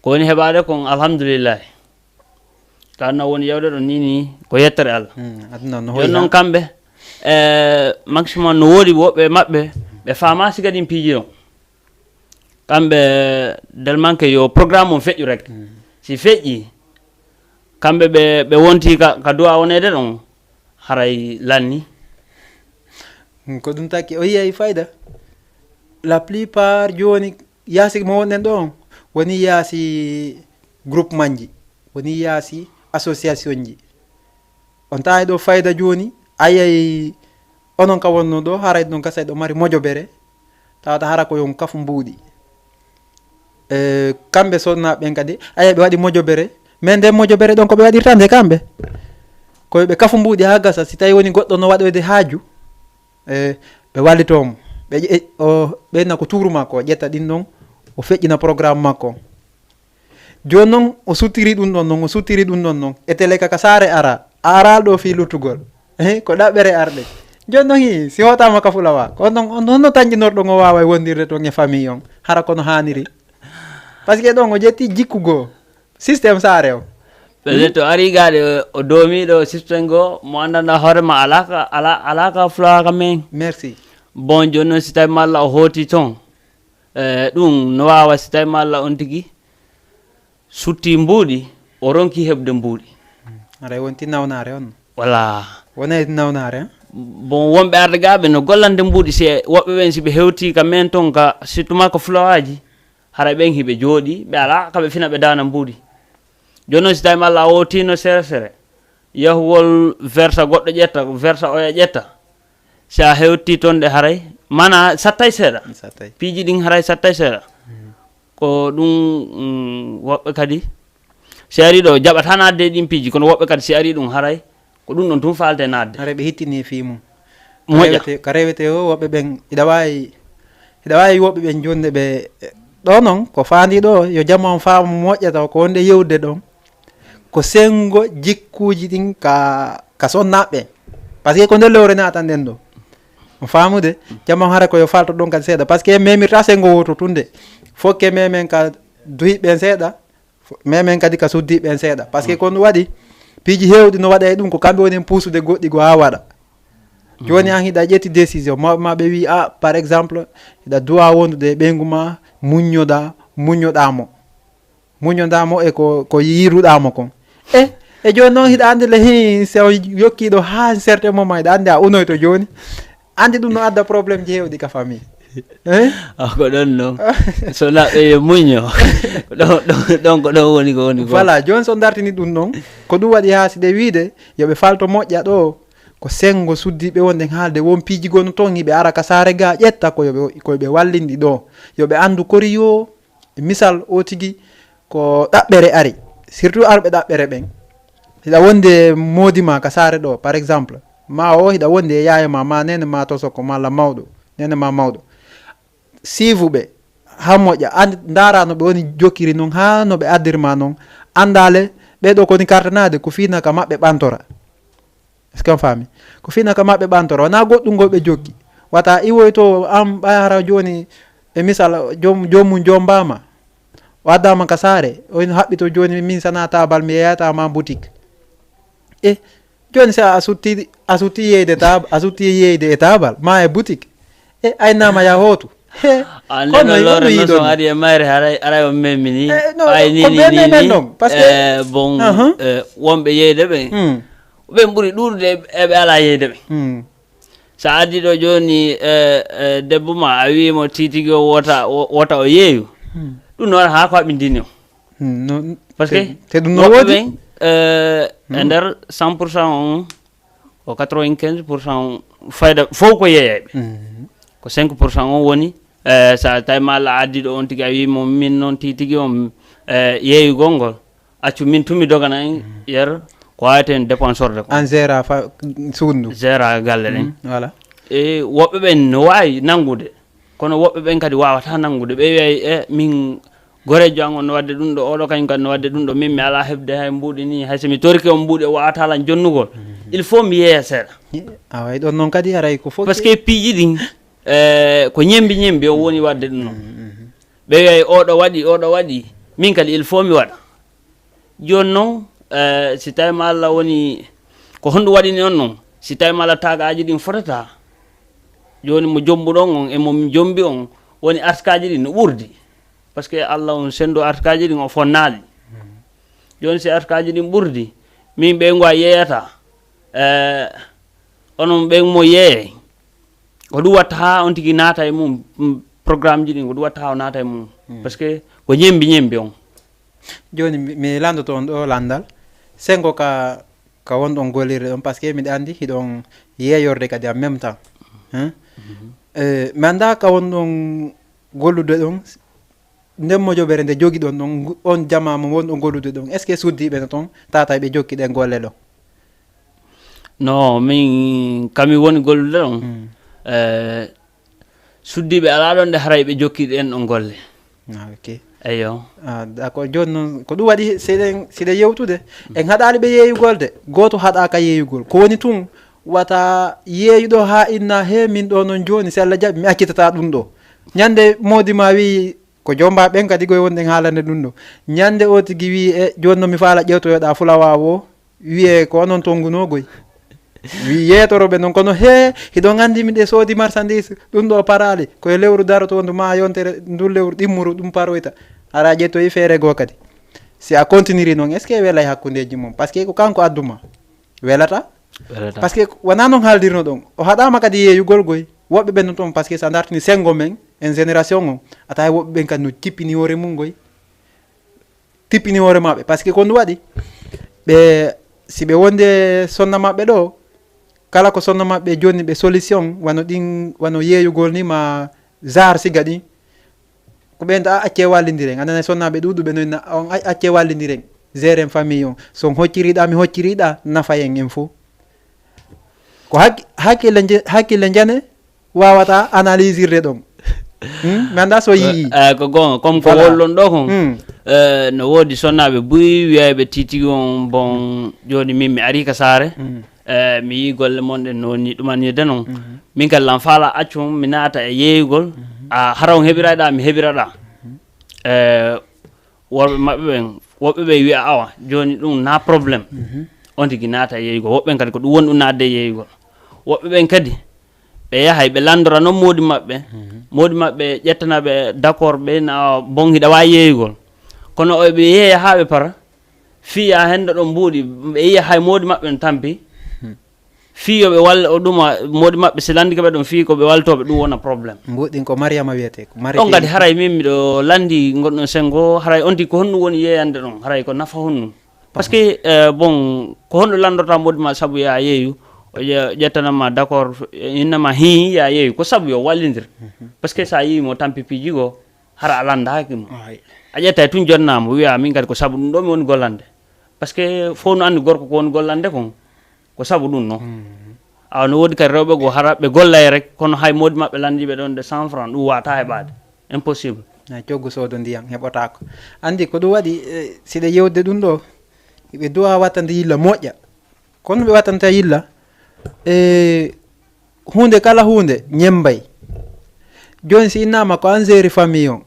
ko woni heɓaade kon alhamdulillahi. Ka no woni yewde ɗon ni, ni ko yettere Allah. Hmm, aduna no Jooni hoyi noon ha. Kamɓe, eh, maximum no woodi woɓɓe maɓɓe ɓe faama siga ɗin piiji ɗon. Kamɓe del manque yo programme on feƴƴu rek. Si feƴƴi, kamɓe ɓe, ɓe wonti ka, ka du'a woneede ɗon, haray lanni. Hmm, ko ɗum taki o yiyay fayda. La plupart jooni yaasi mo wonɗen ɗo on, woni yaasi groupement ji, woni yaasi association ji. On tawi ɗo fayda jooni, a yiyay onon ka wonno ɗo, haray ɗon kasa ɗo mari mojobere, tawata hara ko yon kafu mbuuɗi. E, kamɓe sonnaaɓe ɓen kadi, a yiyay ɓe waɗi mojobere, mais nden mojobere ɗon ko ɓe waɗirta nde kamɓe. Ko ɓe kafu mbuuɗi ha gasa, si tawi woni goɗɗo no waɗoyde haaju, e, ɓe wallito mo. Ɓe ƴe-, o, ɓeyna ko tuuru makko, o ƴetta ɗin ɗon, o feƴƴina programme makko. Jooni noon, o suttiri ɗum ɗon noon, o suttiri ɗum ɗon noon. E tele kaka saare ara, a araa ɗo fii luttugol. Eh, ko ɗaɓɓere arde. Jooni noon, hii, si hootaama ka Fulawa, ko on ɗon, on honno tanƴinorɗon o waaway wondirde toon e famille on, hara kono haaniri? Parce que ɗon o ƴetti jikku goo, système saare o. Peut-être o ari gaade, o doomiiɗo système goo, mo anndanɗaa hoore ma alaa ka, alaa, alaa ka Fulawa ka men. Merci. Bon, jooni noon, si tawi malla o hooti toon, eh, ɗum no waawa, si tawi malla on tigi sutti mbuuɗi, o ronki heɓde mbuuɗi. Aray wonti nawnaare on. Voilà. Wonay nawnaare, hein? Bon, wonɓe ardegaaɓe no gollande mbuuɗi, si woɓɓe ɓen, si ɓe hewti ka men toon, ka, surtout ma ko Fulawaaji, hara ɓen hiɓe jooɗi, ɓe alaa ka ɓe fina ɓe daana mbuuɗi. Jooni noon, si tawi ma Allah a wootiino sere sere, yahuwol versa goɗɗo ƴetta, versa oya ƴetta, si a hewti toon de haray, mana sattay seeɗa. Sattay. Piiji ɗin haray sattay seeɗa. Ko ɗum, mm, woɓɓe kadi, si ari ɗo, jaɓata naatde e ɗin piiji, kono woɓɓe kadi, si ari ɗum, haray ko ɗum ɗon tun faalte naatde. Haray ɓe hittini fii mum. Moƴƴa. Ka rewete, ka rewete o, woɓɓe ɓen, hiɗa waawi, hiɗa waawi woɓɓe ɓen jonde ɓe, ɗo noon, ko faandi ɗo, yo jama on faamu moƴƴa taw ko wonde yewde ɗon. Ko senngo jikkuuji ɗin ka, ka sonnaaɓe ɓen. Parce que ko nder lewre naatan ɗen ɗo. On faamude? Jama on hara ko yo faalto ɗon kadi seeɗa. Parce que memirta senngo wooto tun de. Fokke memen ka duhiɓe ɓen seeɗa, fo-, memen kadi ka suddiɓe ɓen seeɗa. Parce que ko ɗum waɗi, piiji heewɗi no waɗa e ɗum, ko kamɓe woni en puusude goɗɗi goo haa waɗa. Jooni an hiɗa ƴetti décision, ma, ma ɓe wii, ah, par exemple, hiɗa duwa wondude e ɓeyngu ma, muññoɗaa, muññoɗaa mo. Muññoɗaa mo e ko, ko yiiruɗaa mo kon. E, e jooni noon hiɗa anndi le, hi, so yokkiiɗo haa certain moment, hiɗa anndi a unoyto jooni. Anndi ɗum no adda problème ji heewɗi ka famille. Hein? Ah, ko ɗon non. So laɓɓe yo muñño. Ɗon, ɗon, ɗon ko ɗon woni ko woni ko. Voilà, jooni so dartini ɗum ɗon, ko ɗum waɗi haa si ɗe wiide, yo ɓe falto moƴƴa ɗo, ko senngo suddiiɓe wonde haalde won piiji goo no toon, hiɓe ara ka saare ga ƴetta ko yo ɓe, ko yo ɓe wallinɗi ɗo. Yo ɓe anndu kori yo, misal o tigi ko ɗaɓɓere ari. Surtout arɓe ɗaɓɓere ɓen. Hiɗa wonde moodi ma ka saare ɗo, par exemple. Ma o hiɗa wonde e yaaya ma, ma neene ma tosoko, malla mawɗo, neene ma mawɗo. Siifuɓe, haa moƴƴa, and-, ndaara no ɓe woni jokkiri non, haa no ɓe addiri ma non. Anndaale, ɓee ɗo koni kartanaade, ko fiina ka maɓɓe ɓantora. Est-ce que on faami? Ko fiina ka maɓɓe ɓantora, wonaa goɗɗum ngol ɓe jokki. Wata iwoyto am ɓay hara jooni, e misal, joom-, joomum joombaama. O addaama ka saare, o ina haɓɓito jooni, min sana taabal, mi yeeyata ma boutique. E, jooni si a sutti, a sutti yeeyde taab-, a sutti yeeyde e taabal, ma e boutique. E, aynama ya hootu. He, a kono neno yo lore ɗum non, so yiɗon. Ari e mayre, haray, aray on memini. Eh, no, ay ni, ko ni, be ni, memen ni. Non, parce que eh, bon, uh-huh. Eh, wonɓe yeeyde ɓen. Hmm. Ɓen ɓuri ɗuuɗude e, e ɓe alaa yeeyde ɓen. Hmm. So a addi ɗo jooni, eh, eh, debbo ma, a wii mo titigi o wota, o-, wota o yeeyu. Hmm. Ɗum no waɗa haa ko haɓɓindini o. Hmm, no, parce que te, te ɗum no woodi. Ɓen, eh, e nder cent pour cent on, ko quatre-vingt-quinze pour cent fayda fof ko yeeyayɓe. Mhm. Ko cinq pour cent on woni, eh, so a tawi ma Allah addi ɗo on tigi, a wi mo, "Min noon tigi tigi on, eh, yeeyugol ngol, accu min tun mi dogana en yer ko waweten dépensorde ko." An gérant fa-, suudu. Gérant galle ɗen. Mhm, voilà. E woɓɓe ɓen no wawi nanngude, kono woɓɓe ɓen kadi wawata nanngude. Ɓe wiyay, "E min goreejo an on no wadde ɗum ɗo, oɗo kañum kadi no wadde ɗum ɗo, min mi alaa heɓde hay mbuuɗi ni, hay so mi torike on mbuuɗi, o wawata lan jonnugol. Mhm. Il faut mi yeeya seeɗa." A way ɗon noon kadi haray ko fof. Parce que piiji ɗin, eh, ko ñembi ñembi o woni wadde ɗum noon. Mhm, mhm. Ɓe wiyay, "Oɗo waɗi, oɗo waɗi, min kadi il faut mi waɗa." Jooni noon, eh, si tawi ma Allah woni, ko honɗum waɗini on noon? Si tawi ma Allah tagaaji ɗin fotata, jooni mo jombuɗon on e mo jombi on, woni artikaaji ɗin no ɓurdi. Parce que Allah on sendu artikaaji ɗin o fonnaali. Jooni si artikaaji ɗin ɓurdi, min ɓe ngo a yeeyata, eh, onon ɓen mo yeeyay, ko ɗum watta haa on tigi naata e mum, mm, programme ji ɗin, ko ɗum watta haa o naata e mum. Mm. Parce que ko ñembi ñembi on. Jooni mi, mi landoto on ɗo landal. Sengo ka, ka wonɗon gollirde ɗon, parce que miɗa anndi hiɗon yeeyorde kadi en même temps. Hein? Mhm. Eh, mi annda ka wonɗon gollude ɗon, nden mojobere nde jogiɗon ɗon, ngu-, on jama mo wonɗon gollude ɗon, est-ce que suddiiɓe no ton, tata ɓe jokki ɗen golle ɗon? No, min, kami woni gollude ɗon. Hmm. Eh, suddiiɓe alaa ɗon nde haray ɓe jokki ɗen ɗon golle. Ah, ok. Eyo. Ah, d'accord. Jooni noon, ko ɗum waɗi, si eɗen, si eɗen yewtude, en haɗaali ɓe yeeyugol de, gooto haɗaaka yeeyugol. Ko woni tun, wata yeeyuɗo haa inna, "He, min ɗo noon jooni, si Allah jaɓi, mi accitata ɗum ɗo." Ñande moodi ma wi, ko jomba ɓen kadi koye wonɗen haalande ɗum ɗo. Ñande o tigi wi, "E, jooni noon mi faala ƴewtoyoɗa fulawa o." Wiyee ko onon tonngunoo goy. Wi yeetoroɓe noon, kono hee, hiɗon anndi miɗe soodi marchandise, ɗum ɗo paraali, ko e lewru darotoondu ma yontere, ndu lewru ɗimmuru ɗum paroyta. Ara ƴettoyi feere goo kadi. Si a continiri noon, est-ce que welay hakkundeeji mum? Parce que ko kanko adduma. Welata? Welata. Parce que wonaa noon haaldirno ɗon. O haɗaama kadi yeeyugol goy. Woɓɓe ɓen no toon, parce que so a dartini senngo men, en génération o, a tawi woɓɓe ɓen kadi no cippini hoore mum goy. tippini hoore maɓɓe, parce que ko ɗum waɗi ɓe, si ɓe wonde sonna maɓɓe ɗo, kala ko sonna maɓɓe jonni ɓe solution, wano ɗin, wano yeeyugol ni ma genre siga ɗin, ko ɓen a acce wallindiren. A nanay sonnaaɓe ɗuuɗuɓe noon na, on a- acce wallindiren, gérer famille on. So on hocciriɗa, mi hocciriɗa, nafayen en fof. Ko hak- hakkille nje- hakkille njane wawata analysirde ɗon. Hmm? Mi annda so yii. Eh, ko goonga, comme ko Voilà. Wollon ɗo kon. Hmm. Eh, no woodi sonnaaɓe buy wiyayɓe titi on, bon, jooni min mi ari ka saare. Hmm. Eh, mi yii golle mon ɗen no woni ɗumanirde non. Mhm. Min kadi lan faala accum mi naata e yeeyugol. Mhm. A hara on heɓirayɗa, mi heɓiraɗa. Mhm. Eh, worɓe maɓɓe ɓen, woɓɓe ɓe wiya awa, jooni ɗum na problème. Mhm. On tigi naata e yeeyugol. Woɓɓe ɓen kadi ko ɗum woni ɗum naatde e yeeyugol. Woɓɓe ɓen kadi, ɓe yahay, ɓe lanndora non moodi maɓɓe. Mhm. Moodi maɓɓe ƴettana ɓe d'accord, ɓe na bon hiɗa waawi yeeyugol. Kono o ɓe yeeya haa ɓe para, fiya hennde ɗon mbuuɗi, ɓe yiya hay moodi maɓɓe no tampi. Hmm. Fii yo ɓe walla o ɗuma moodi maɓɓe, si lanndike ɓe ɗon fii ko ɓe waltooɓe, ɗum wona problème. Mbuuɗin ko Mariama wiyetee, ko Ɗon kadi Mariama. Haray min miɗo lanndi ngonɗon senngo, haray on tigi ko honɗum woni yeeyande ɗon, haray ko nafa honɗum? Parce que, eh, bon, ko honɗum lanndorta moodi ma sabu ya yeeyu, o ƴe- ƴettanama d'accord, innama hii ya yeeyu, ko sabu yo wallindir. Mhm. Parce que sa yii mo tampi piiji goo, hara a lanndaaki mo. Ay. A ƴettay tun jonnaama, wiya min kadi ko sabu ɗum ɗo mi woni gollande. Parce que fof no anndi gorko ko woni gollande kon, ko sabu ɗum no. Mhm. Awa no woodi kadi rewɓe goo hara ɓe gollay rek, kono hay moodi maɓɓe lanndiiɓe ɗon de cent francs, ɗum waata heɓaade. Impossible. Na coggu soodo ndiyam heɓotaako. Anndi ko ɗum waɗi, eh, si ɗe yewde ɗum ɗo, ɓe duwa wattande yilla moƴƴa. Kono ɓe wattanta yilla, e huunde kala huunde ñemmbay. Jooni si innama ko an gérer famille on,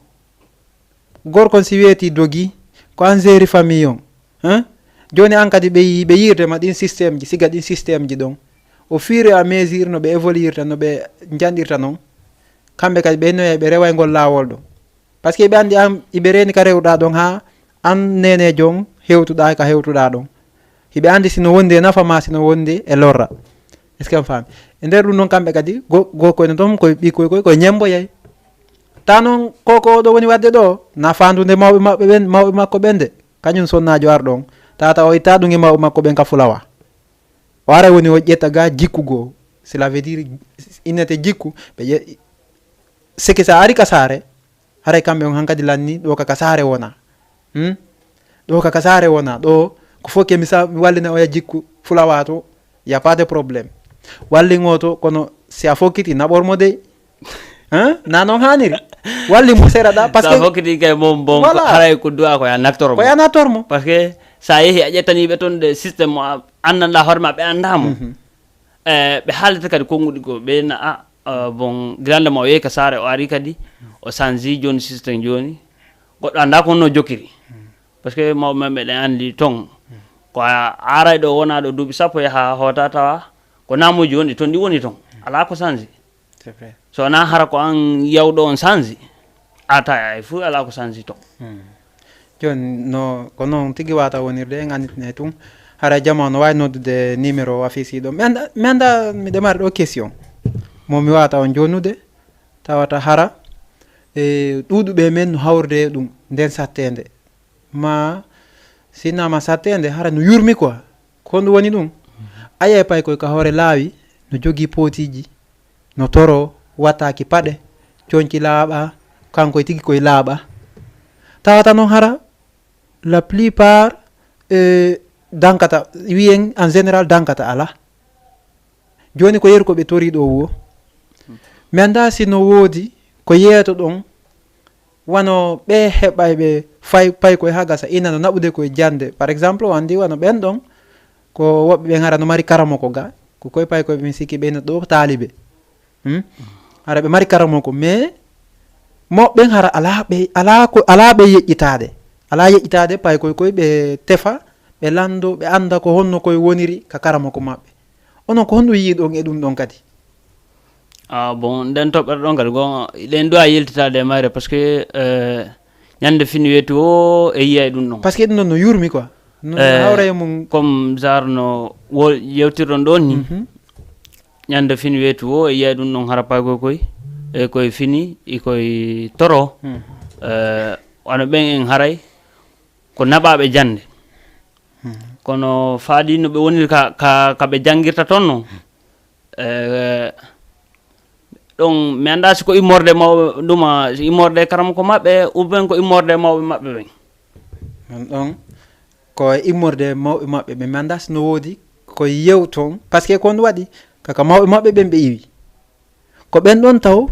gorko on si weeti dogi, ko an gérer famille on, hein? Jooni an kadi ɓe yi-, ɓe yiirde ma ɗin système ji, siga ɗin système ji ɗon. Au fur et à mesure no ɓe évoluirta, no ɓe njanɗirta non, kamɓe kadi ɓe innoyay ɓe reway ngol laawol ɗo. Parce que ɓe anndi an, iɓe reeni ka rewɗa ɗon haa an nenejo on hewtuɗa ka hewtuɗa ɗon. Hiɓe anndi sino wondi e nafa ma, sino wondi e lorra. Est-ce que on faami? E nder ɗum ɗon kamɓe kadi, go-, go koyno ɗon koye ɓikkoy koye, koye ñemboyay. Ta noon ko, ko oɗo woni waɗde ɗo, na faandude mawɓe maɓɓe ɓen, mawɓe makko ɓen de. Kañum sonnaajo arɗo on. Tata o itta ɗum e mawɓe makko ɓen ka fulawa. O ara woni o ƴetta ga jikku goo. Cela veut dire, innete jikku, ɓe ƴe-, seke sa ari ka saare, haray kamɓe on hankadi lanni, ɗo ka, ka saare wona. Hmm? Ɗo ka, ka saare wona. Ɗo ko fof ke mi sa-, mi wallina oya jikku fulawa to, y a pas de problème. Wallin o to, kono si a fokkiti, naɓor mo dey. Hein? Na noon haaniri. Walli mo sera ɗa, parce Sa que fokkiti kay mom bon, Voilà. Haray ko du'a ko ya nattor ko mo. Ya nattor mo. Parce que sa yehi a ƴettani ɓe toon de système mo a anndanɗa hoore ma, ɓe annda mo. Mhm. Eh, ɓe haalata kadi konnguɗi goo, ɓe na, a, a, bon, gila nde ma o yehi ka saare, o ari kadi, o sanji jooni système jooni. Goɗɗo annda ko honno jokkiri. Parce que mawɓe men ɓe ɗen anndi toon. Ko a aray ɗo, wona ɗo duuɓi sappo, yaha hoota tawa ko namuuji woni toon, ɗi woni toon. Alaa ko sanji. C'est vrai. So wonaa hara ko an yawɗo on sanji, a tawa ay fuu alaa ko sanji toon. Hmm. Jooni no, ko noon tigi waata wonirde, en annditine tun. Hara jama no waawi noddude numéro affiche ɗo. Mi annda, mi annda, miɗo mari ɗo question. Mo mi waata on jonude, tawata hara, e, ɗuuɗuɓe men no hawrude e ɗum, nden satteende. Ma, si innama satteende, hara no yurmi quoi. Ko honɗum woni ɗum? A yiyay paykoy ka hoore laawi, no jogii pootiji, no toro, wattaaki paɗe, coñci laaɓa, kanko e tigi koye laaɓa. Tawata noon hara, la plupart, eh, dankata, wiyen en général dankata alaa. Jooni ko yeru ko ɓe tori ɗo wo. Mi annda si no woodi ko yeeto ɗon, wano ɓe heɓay ɓe fay, paykoy haa gasa, ina no naɓude koye jannde. Par exemple, o anndi wano ɓen ɗon, ko woɓɓe ɓen hara no mari karamoko ga, ko koye paykoy ɓe mi sikki ɓe no ɗo taalibe. Hmm? Hara ɓe mari karamoko, mais mo ɓen hara alaa ɓe, alaa ko, alaa ɓe yeƴƴitaade. Alaa yeƴƴitaade paykoy koy ɓe tefa, ɓe lanndo, ɓe annda ko honno koye woniri ka karamoko maɓɓe. Onon ko honɗum yiiɗon e ɗum ɗon kadi? Ah, bon, nden toɓɓere ɗon kadi, gon, ɗen duwa yiltitaade e mayre, parce que, euh, ñande fini weetu o e yiyay ɗum ɗon. Parce que ɗum ɗon no yurmi quoi. No Eh, hawra e mum. Comme genre no wo-, yewtirɗon ɗon ni. Mhm. Ñande fini weetu o e yiyay ɗum ɗon hara paykoy koy. E koye fini, e koye toro. Mhm. Eh, wano ɓen en haray. ko naɓaaɓe jannde. Hmm. Kono faadi no ɓe woniri ka, ka, ka ɓe janngirta toon noon, eh, ɗon mi anndaa si ko immorde mawɓe ɗuma, si immorde karamoko maɓɓe, ou bien ko immorde mawɓe maɓɓe ɓen. Ɗon, ɗon ko immorde mawɓe maɓɓe ɓe, mi anndaa si no woodi ko yew toon, parce que ko on waɗi, kaka mawɓe maɓɓe ɓen ɓe iwi. Ko ɓen ɗon taw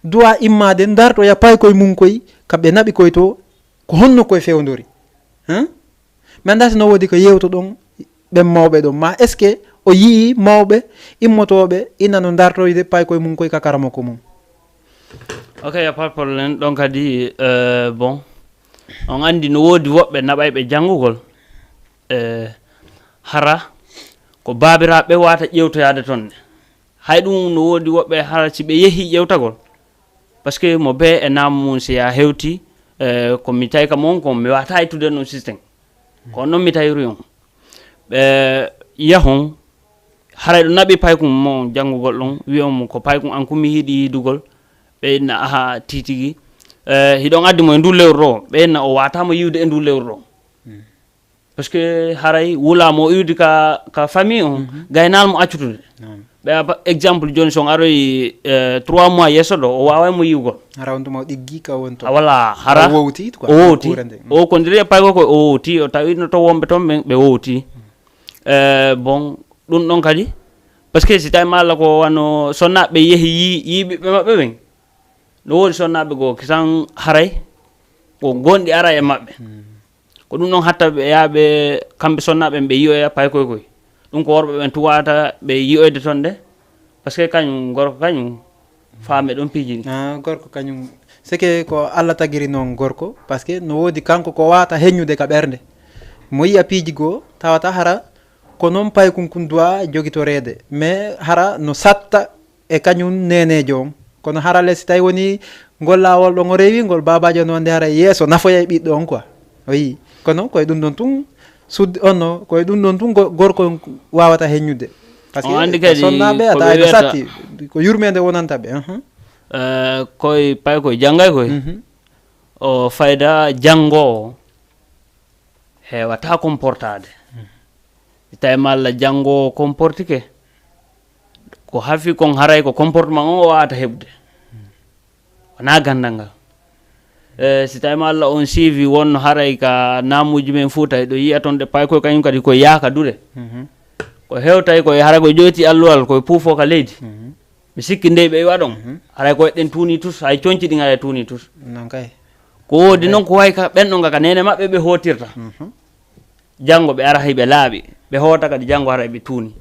duwa immaade, ndartoya paykoye mum koy, ka ɓe naɓi koy to, ko honno koye fewndori? Hein? Mi anndaa si no woodi ko yewtoɗon ɓen mawɓe ɗon. Ma est-ce que o yi'i mawɓe immotooɓe ina no ndartoyde paykoye mum koy ka karamoko mum? Ok, y a pas de problème. Ɗon kadi, euh, bon, on anndi no woodi woɓɓe naɓayɓe janngugol, euh, hara ko baabiraaɓe wata ƴewtoyaade toon ne. Hay ɗum no woodi woɓɓe hara si ɓe yehi ƴewtagol, parce que mo bee e naamu mum si yaa hewti, eh, ko mi tawi ka mon kon, mi wata ittude noon système. Ko noon mi tawiri on. Ɓe yahon, haray ɗo naɓi paykun mo janngugol ɗon, wi on mo ko paykun an kun mi yiɗi yiidugol, ɓe inna aha titigi. Eh, hiɗon addi mo e ndu lewru ɗo, ɓe inna o wata mo yiwde e ndu lewru ɗo. Parce que haray wula mo iwdi ka, ka famille on, mhm, gaynal mo accutude. Naam. Ɓe a ba-, exemple jooni, so on aroyi, eh, trois mois yeeso ɗo, o waaway mo yiwgol. Hara on tuma o ɗiggi ka won to. A wala, hara o wowti, quoi, o wowti. Kuurande. Mm. O kondiri e payko ko o wowti, o tawi no to wonɓe toon ɓe, ɓe wowti. Eh, bon, ɗum ɗon kadi, parce que si tawi ma Allah ko wano sonnaaɓe yehi yi-, yi ɓiɓɓe maɓɓe ɓen, no woodi sonnaaɓe goo kisan haray ko gonɗi ara e maɓɓe. Mm. Ko ɗum ɗon hatta ɓe yaha ɓe, kamɓe sonnaaɓe ɓe yi'oya paykoy koy. Ɗum ko worɓe ɓen tun wawata ɓe yi'oyde ton de. Parce que kañum, gorko kañum, faame ɗon piiji ɗi. Ah, gorko kañum, c'est que ko Allah tagiri noon gorko, parce que no woodi kanko ko wawata heññude ka ɓernde. Mo yi'a piiji goo, tawata hara ko noon paykun kun duwa jogitoreede. Mais hara no satta e kañum neeneejo on. Kono harale si tawi woni ngol laawol ɗon o rewi ngol, baabaajo no wonde hara yeeso nafoya e ɓiɗɗo on quoi. O yii. Kono koye ɗum ɗon tun suddi on no, koye ɗum ɗon tun go-, gorko on wawata heññude. Parce que on anndi kadi sonnaaɓe ko a tawi ɓe no wiyata satti, ko yurmeende wonanta ɓe. Mhm. Eh, koye pay koye janngay koye. Mhm. O fayda janngoowo. Heewata comportaade. Hmm. Si tawi malla janngo o comportike, ko hafi kon haray ko comportement on o wawata heɓude. Wona ganndal ngal. E, si tawi malla on suivi wonno haray ka naamuuji men Fuuta, eɗo yiya ton ɗe pay koye kañum kadi ko yaaka duɗe. Mhm. Ko hewtay koye haray ko ƴoyti alluwal, koye puufo ka leydi. Mhm. Mi sikki ndey ɓe iwa ɗon. Mhm. Haray ko eɗen tuuni tus, hay conci ɗin haray tuuni tus. Non kay. Ko woodi non ko way ka ɓen ɗon ka neene maɓɓe ɓe hootirta. Mhm. Janngo ɓe ara hay ɓe laaɓi, ɓe hoota kadi janngo haray ɓe tuuni.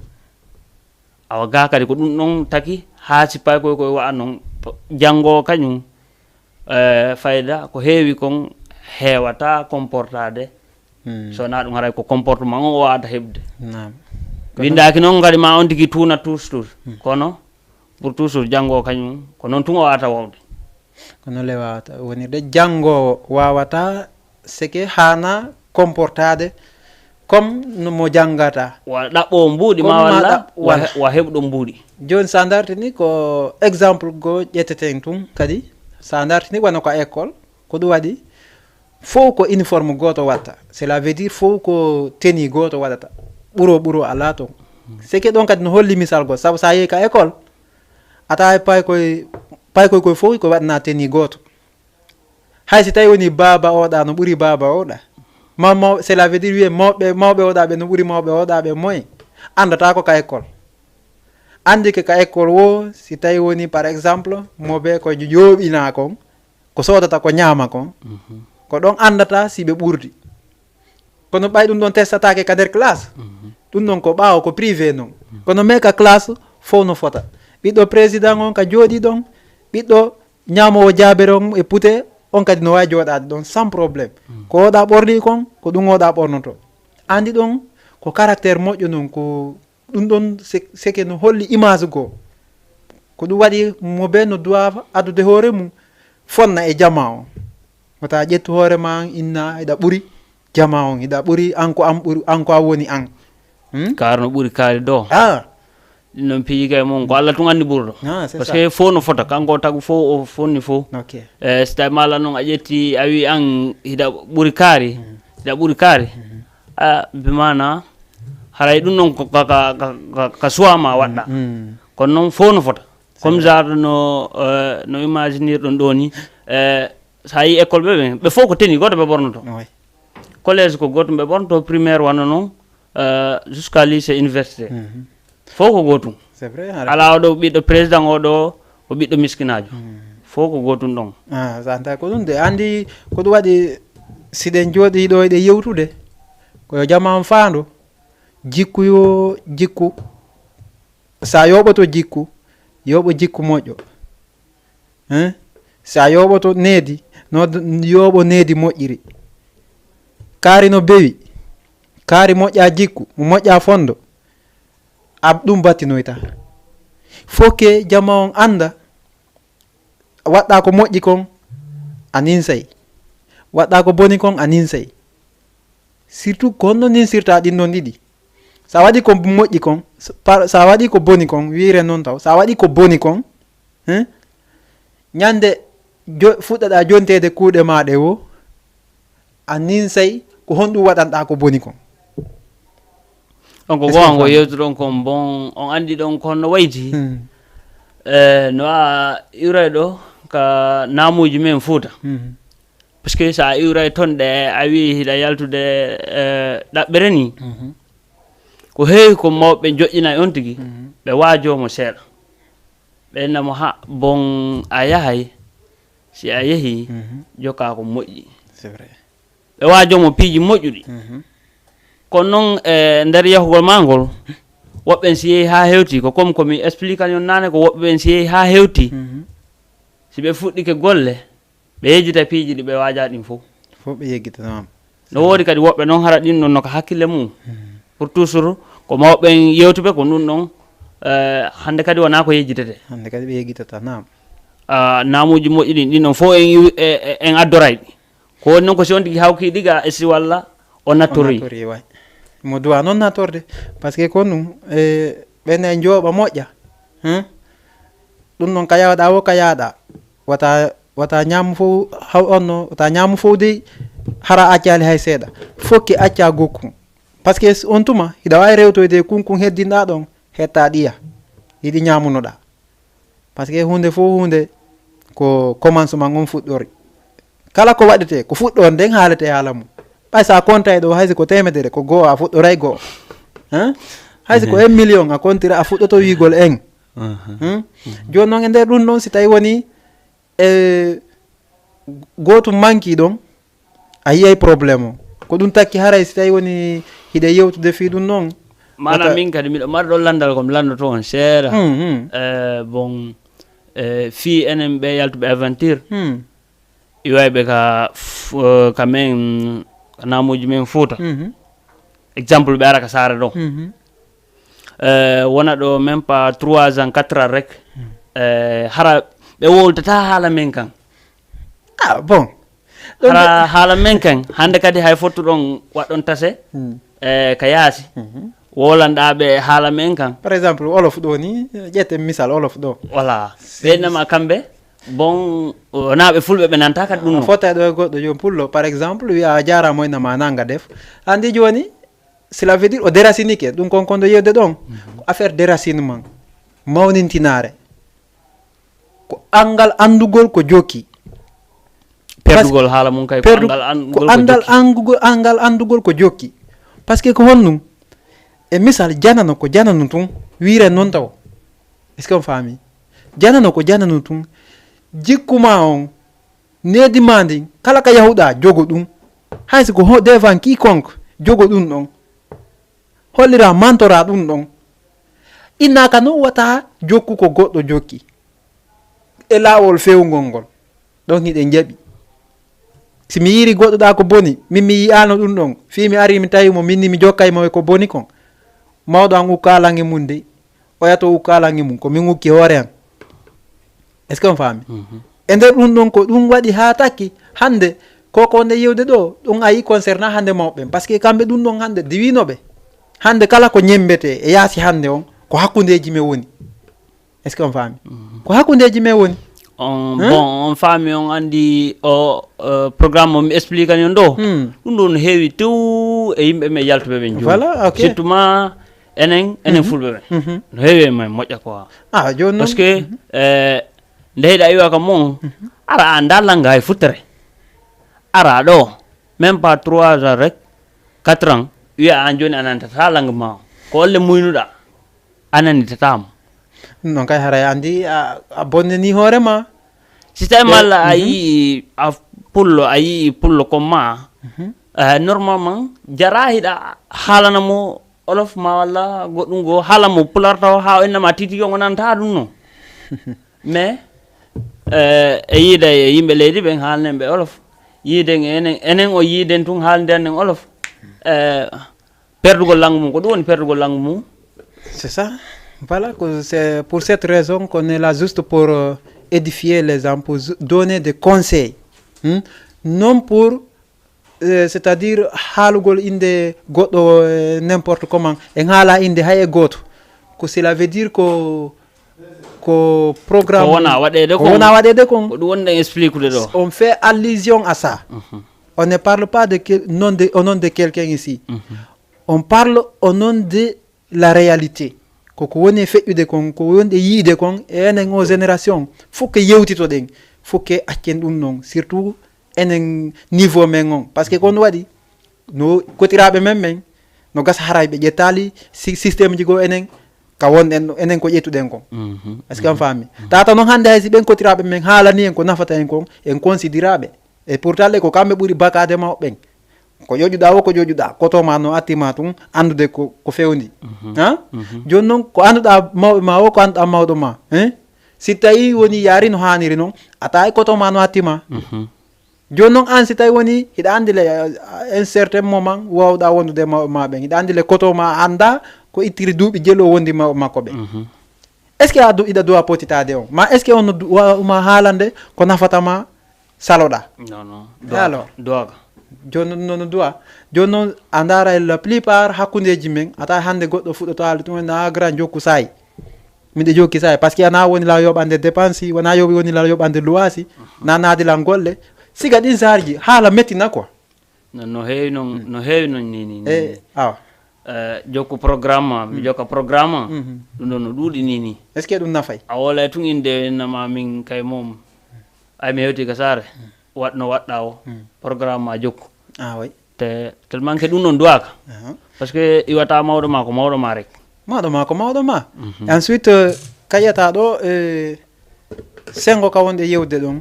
Awa ga kadi ko ɗum ɗon taki haa si pay koy koy wa'a non, janngo kañum, eh, fayda ko heewi kon heewata comportade. Hmm. So na ɗum haray ko comportement on o wawata heɓude. Naam. Windaaki noon kadi ma on tigi tuuna tous tous. Hmm. Kono pour toujours janngo kañum ko noon tun o wawata wawde. Ko noon le wawata wonirde. Janngo wawata seke hana comportade comme no mo janngata. Wa ɗaɓɓo mbuuɗi ma. Comme ma walla ɗaɓ-, wa walla. He-, wa heɓɗo mbuuɗi. Jooni sa dartini ko exemple go ƴetteten tun kadi. Sa dartini wano ko école, ko ɗum waɗi fof ko uniforme gooto watta. Cela veut dire fof ko tenue gooto waɗata. Ɓuro ɓuro alaa toon. C'est que ɗon kadi no holli misal goo. Sabu sa yehi ka école, a tawa paykoy, paykoy koy fof ko waɗana tenue gooto. Hay si tawi woni baaba oɗa no ɓuri baaba oɗa. Ma, ma, cela veut dire wiye mawɓe, mawɓe oɗa ɓe no ɓuri mawɓe oɗa ɓe moyen. Anndata ko ka école. Anndi ke ka école wo, si tawi woni par exemple, mo be ko yooɓina kon, ko soodata ko ñaama kon, mhm, ko ɗon anndata si ɓe ɓurdi. Kono ɓay ɗum ɗon testataake ka nder classe, mhm, ɗum ɗon ko ɓaawo, ko privé non. Mhm. Kono mais ka classe, fof no fota. Ɓiɗɗo président on ka jooɗi ɗon, ɓiɗɗo ñaamoowo jaabere on e pute, on kadi no waawi jooɗaade ɗon sans problème. Mhm. Ko oɗa ɓorni kon, ko ɗum oɗa ɓornoto. Anndi ɗon ko caractère moƴƴo non, ko ɗum ɗon se-, seke no holli image goo. Ko ɗum waɗi mo be no duwaafa addude hoore mum fonna e jamaa on. Wota ƴettu hoore ma an inna hiɗa ɓuri jamaa on, hiɗa ɓuri an ko an ɓuri, an ko an woni an. Hmm? Kaari no ɓuri kaari do. Ah. Ɗin noon piiji kay mon ko Allah tun anndi ɓurɗo. Ah, c'est ça. Parce que fof no fota, kanko o tagu fof o fonni fof. Ok. Eh, si tawi mala noon a ƴetti a wi an hiɗa ɓuri kaari. Hmm. Nde a ɓuri kaari, a bi maana haray ɗum ɗon ko ka, ka, ka, ka, ka suwa ma waɗɗa. Kono noon fof no fota. Comme genre no, euh, no imaginir ɗon ɗo ni, euh, so a yi école ɓe ɓen, ɓe fof ko tenue gooto ɓe ɓornoto. Collège ko gooto ɓe ɓornoto, primaire wano noon, euh, jusqu'à lycée, université. Fof ko gootum. C'est vrai. Alaa oɗo ɓiɗɗo président, oɗo ko ɓiɗɗo miskinaajo. Fof ko gootum ɗon. Ah, santa ko ɗum de. Anndi ko ɗum waɗi, si ɗen jooɗii ɗo eɗen yewtude, ko yo jama on faando, jikku yo jikku. Sa yooɓoto jikku, yooɓo jikku moƴƴo. Hein? Sa yooɓoto needi, no d-, yooɓo needi moƴƴiri. Kaari no bewi, kaari moƴƴa jikku, mo moƴƴa fondo, a ɗum battinoyta. Fokke jama on annda, waɗɗa ko moƴƴi kon, a ninsay. Waɗɗa ko boni kon, a ninsay. Surtout ko honno ninsirta ɗin non ɗiɗi. Sa waɗi ko moƴƴi kon, s-, par-, sa waɗi ko boni kon, wiire non taw. Sa waɗi ko boni kon, hein? Ñande jo-, fuɗɗaɗa jonteede kuuɗe ma ɗe wo, a ninsay ko honɗum waɗanɗa ko boni kon. Donc, est-ce que goonga, on faami? Yewtuɗon kon bon, on anndi ɗon ko honno wayti. Hmm. Eh, no a iwray ɗo ka naamuuji men Fuuta. Hmm. Parce que so a iwray toon ɗe, a wii hiɗa yaltude, eh, ɗaɓɓere ni. Mhm. Ko heewi ko mawɓe joƴƴinay on tigi, mhm, ɓe waajoo mo seeɗa. Ɓe inna mo, "Ha, bon a yahay, si a yehii, mhm, jokkaa ko moƴƴi." C'est vrai. Ɓe waajoo mo piiji moƴƴuɗi. Mhm. Kono noon, e nder yahugol maa ngol, woɓɓe ɓen si yehii haa hewti, ko comme ko mi expliquer on naane, ko woɓɓe ɓen si yehii haa hewti, mhm, si ɓe fuɗɗike golle, ɓe yejjita piiji ɗi ɓe waajaa ɗin fof. Fof ɓe yeggita, naam. No woodi kadi woɓɓe noon hara ɗin ɗon no ka hakkille mum. Hmm. Pour toujours, ko mawɓe ɓen yewtuɓe ko ɗum ɗon, eh, hannde kadi wonaa ko yejjitete. Hannde kadi ɓe yeggitata, naam. Ah, naamuuji moƴƴi ɗin, ɗin ɗon fof en iwi-, e, e, en addoray ɗi. Ko woni noon ko si on tigi hawkii ɗi ga e si walla o nattorii. O nattorii, way. Mo duwa noon nattorde. Parce que ko ɗum, eh, ɓen e njooɓa moƴƴa. Hein? Ɗum noon ka yawɗa o ka yaaɗa. Wata, wata ñaamu fof haw on no, wata ñaamu fof dey hara accaali hay seeɗa. Fokke acca gokku. Parce que on tuma, hiɗa waawi rewtoyde kunkun heddinɗa ɗon, hetta ɗiya. Hiɗi ñaamunoɗa. Parce que huunde fof huunde ko commencement on fuɗɗori. Kala ko waɗetee, ko fuɗɗoode nden haaletee haala mum. Ɓay sa kontay ɗo, hay si ko teemedere, ko goo, a fuɗɗoray goo. Hein? Hay si ko, mhm, un million, a kontira, a fuɗɗoto wiigol en. Mhm. Hmm? Mhm. Jooni noon e nder ɗum ɗon, si tawi woni, e, gootum manki ɗon, a yiyay problème o. Ko ɗum takki haray si tawi woni hiɗe yewtude fii ɗum noon. Maanaam wata min kadi miɗo mari ɗon lanndal ko mi lanndoto on seeɗa. Hmm, hmm. Eh, bon, eh, fii enen ɓe yaltuɓe aventure. Hmm. Iwayɓe ka f-, eh, ka men, ka naamuuji men Fuuta. Mhm. Exemple, ɓe ara ka saare ɗo. Mhm. Eh, wona ɗo même pas trois ans, quatre ans rek. Mhm. Eh, hara ɓe wowltata haala men kan. Ah, bon. Ɗum hara haala men kan, hannde kadi hay fottuɗon waɗɗon tase, hmm, eh, ka yaasi. Mhm. Wolanɗa ɓe haala men kan. Par exemple, Wolof ɗo ni, ƴetten misal Wolof ɗo. Voilà. Ɓe innama kamɓe, bon, wonaa ɓe fulɓe ɓe nanta kadi ɗum. A no fota ɗo e goɗɗo joom pullo, par exemple, wiya a jaaraama o innama nanga def. Anndi jooni, cela veut dire o déracinike, ɗum kon kondo yewde ɗon. Mhm. Ko affaire déracinement, mawnintinaare. Ko anngal anndugol ko jokki. Perdugol haala mum kay, ko perdu-, anngal anndugol ko ko anndal jokki. Anndugol, anngal anndugol ko jokki. Parce que ko honɗum? E misal, janano ko janano tun, wiire noon taw. Est-ce que on faami? Janano ko janano tun. Jikku ma on, needi ma ndin, kala ka yahuɗa, jogo ɗum. Hay si ko ho-, devant quiconque, jogo ɗum ɗon. Hollira, mantora ɗum ɗon. Innaka noon wata jokku ko goɗɗo jokki. E laawol fewngol ngol. Ɗon hiɗen jaɓi. Si mi yiiri goɗɗo ɗa ko boni, min mi yi'aano ɗum ɗon. Fii mi ari mi tawi mo, min ni mi jokkay mo e ko boni kon. Mawɗo an ukka lange mum dey. Oya to ukka lange mum, ko min ukki hoore an. Est-ce que on faami? Mhm. E nder ɗum ɗon ko ɗum waɗi haa takki. Hannde, ko ko nde yewde ɗo, ɗum a yi concernant hannde mawɓe ɓen. Parce que kamɓe ɗum ɗon hannde diwino ɓe. Hannde kala ko ñemmbete e yaasi hannde on, ko hakkundeeji men woni. Est-ce que on faami? Mhm. Ko hakkundeeji men woni. On, hein? Bon, on faami, on anndi o, euh, programme mo mi expliquani on ɗo. Hmm. Ɗum ɗo no heewi tew e yimɓe men yaltuɓe ɓen jooni. Voilà, ok. Surtout ma enen, enen, mhm, fulɓe ɓen. Mhm. No heewi e men moƴƴa quoi. Ah, jooni noon. Parce que, mhm, eh, nde hiɗa iwa kam on, mhm, ara a anndaa lannga hay futtere. Ara ɗo, même pas trois ans rek, quatre ans, wiya aan jooni a nanndataa lannga ma. Ko olle muynuɗaa? A nannditatamo. Noon kay haray anndi a, a bonnini hoore ma. Si tawi, eh, malla a, mhm, yii a pullo, a yii pullo comme ma, mhm, eh, normalement, jara hiɗa haalana mo olof ma walla goɗɗum goo, haala mo pular taw haa o innama titi on o nanta ɗum noon. Mais, eh, e yiida e yimɓe leydi ɓen haalnen ɓe olof. Yiiden e enen, enen o yiiden tun haalnden nen olof. Eh, Perdugol langue mum, ko ɗum woni perdugol langue mum. C'est ça. Voilà, que c'est pour cette raison qu'on est là juste pour, euh, édifier les gens, pour z-, donner des conseils. Hmm? Non pour, euh, c'est-à-dire, haalugol innde goɗɗo, euh, n'importe comment. En haala innde hay e gooto. Ko cela veut dire ko, ko programme ko wona waɗeede ko kon. Wona waɗeede kon. Ko ɗum wonɗen expliquede ɗo. On fait allusion à ça. Mhm. On ne parle pas de quel, nom de, au nom de quelqu'un ici. Mhm. On parle au nom de la réalité. Ko ko woni e feƴƴude kon, ko woni e yiide kon, e enen o génération, fof ke yewtitoɗen, fof ke accen ɗum noon, surtout enen niveau men on. Parce que kon waɗi, no kotiraaɓe men men, no gasa haray ɓe ƴettaali si-, système ji goo enen, ka wonɗen, enen ko ƴettuɗen kon. Mhm. Est-ce que on faami? Mhm. Tata noon hannde hay si ɓen kotiraaɓe men haalani en ko nafata en kon, en considéraaɓe. Et pourtant, ɗe ko kamɓe ɓuri bakaade mawɓe ɓen. Ko ƴoƴuɗaa o, ko ƴoƴuɗaa. Koto ma no atti ma tun, anndude ko, ko fewndi. Mhm. Ha? Mhm. Jooni noon, ko annduɗaa mawɓe ma o, ko annduɗaa mawɗo ma. Hein? Si tawii woni yaari no haaniri noon, a tawa e koto ma no atti ma. Mhm. Jooni noon, aan si tawii woni, hiɗa anndi le, à un certain moment, waawɗaa wondude e mawɓe ma ɓen. Hiɗa anndi le koto ma a anndaa ko ittiri duuɓi jelu o wondi mawɓe makko ɓen. Mhm. Est-ce que a du-, hiɗa duwa potitaade on? Ma est-ce que on no du-, wa-, ma haalande ko nafata ma saloɗaa. Non, non. Alors, duwaaka. Jooni noon, noon duwa. Jooni noon, a ndaara la plupart hakkundeeji men, a tawa hannde goɗɗo fuɗɗoto haalde tun, na grand jokku saayi. Miɗo jokki saayi, parce que ana woni la yoɓande dépense, wona yoɓi woni la yoɓande luwaasi, na naadi lan golle. Siga ɗin saarji, haala mettina quoi. No, no heewi noon, mm, no heewi noon ni, ni, ni. Eh, awa. Eh, jokku programme ma, mi, mm, jokka programme ma. Mhm. Ɗum ɗon no ɗuuɗi ni, ni. Est-ce que ɗum nafay? A wolay tun innde innama min kay mom. Ay mi hewti ka saare. Mm. Waɗ no waɗɗa o. Mm. Programme ma jokku. Ah, oui. Te, tellement que ɗum ɗon duwaaka. Aha. Parce que iwata mawɗo ma ko mawɗo ma rek. Mawɗo ma ko mawɗo ma. Mhm. Ensuite, euh, kayata ɗo, eh, sengo ka wonde yewde ɗon.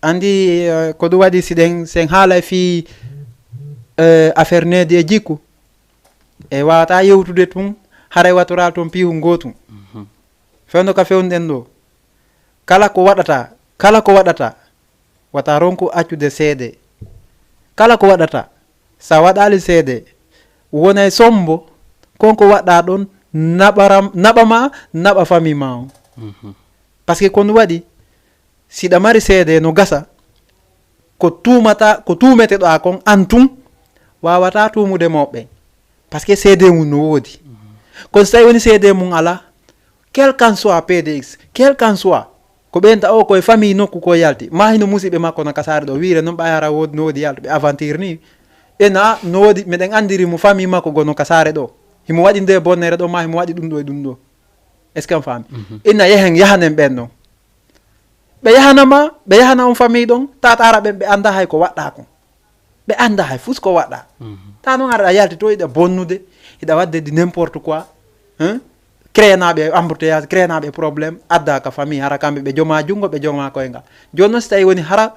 Andi, eh, ko ɗum waɗi si ɗen, sen haalay fii, eh, affaire needi e jikku. E wawata yewtude tun, haray watoral toon piihu ngootu. Mhm. Fewndo ka fewndo ɗen ɗo. Kala ko waɗata, kala ko waɗata, wata ronku accude seede. Kala ko waɗata, sa waɗali seede, wonay sombo, kon ko waɗɗa ɗon, naɓaram-, naɓa ma, naɓa famille ma on. Mhm. Parce que kon waɗi, siɗa mari seede no gasa, ko tuumata, ko tuumeteɗo a kon an tun, wawata tuumude mawɓe. Parce que seede mum no woodi. Mhm. Kono so tawi woni seede mum ala, quel qu'en soit P D X, quel qu'en soit, ko ɓen ta o koye famille nokku ko yalti. Ma hino musiɓɓe makko no ka saare ɗo, wiire noon ɓay hara woodi, no woodi yaltuɓe aventure ni. Ena, no woodi, meɗen anndiri mo famille makko gono ka saare ɗo. Himo waɗi nde bonnere ɗo, ma himo waɗi ɗum ɗo e ɗum ɗo. Est-ce que on faami? Mhm. Ina yehen, yahanen ɓen ɗon. Ɓe yahana ma, ɓe yahana on famille ɗon, tata ara ɓen ɓe annda hay ko waɗɗa kon. Ɓe annda hay fus ko waɗɗa. Mhm. Ta noon ara a yalti to, hiɗa bonnude, hiɗa waɗde di n'importe quoi. Hein? Créenaɓe embouteillage, créenaɓe problème, adda ka famille, hara kamɓe ɓe joma junngo, ɓe joma koyngal. Jooni noon si tawi woni hara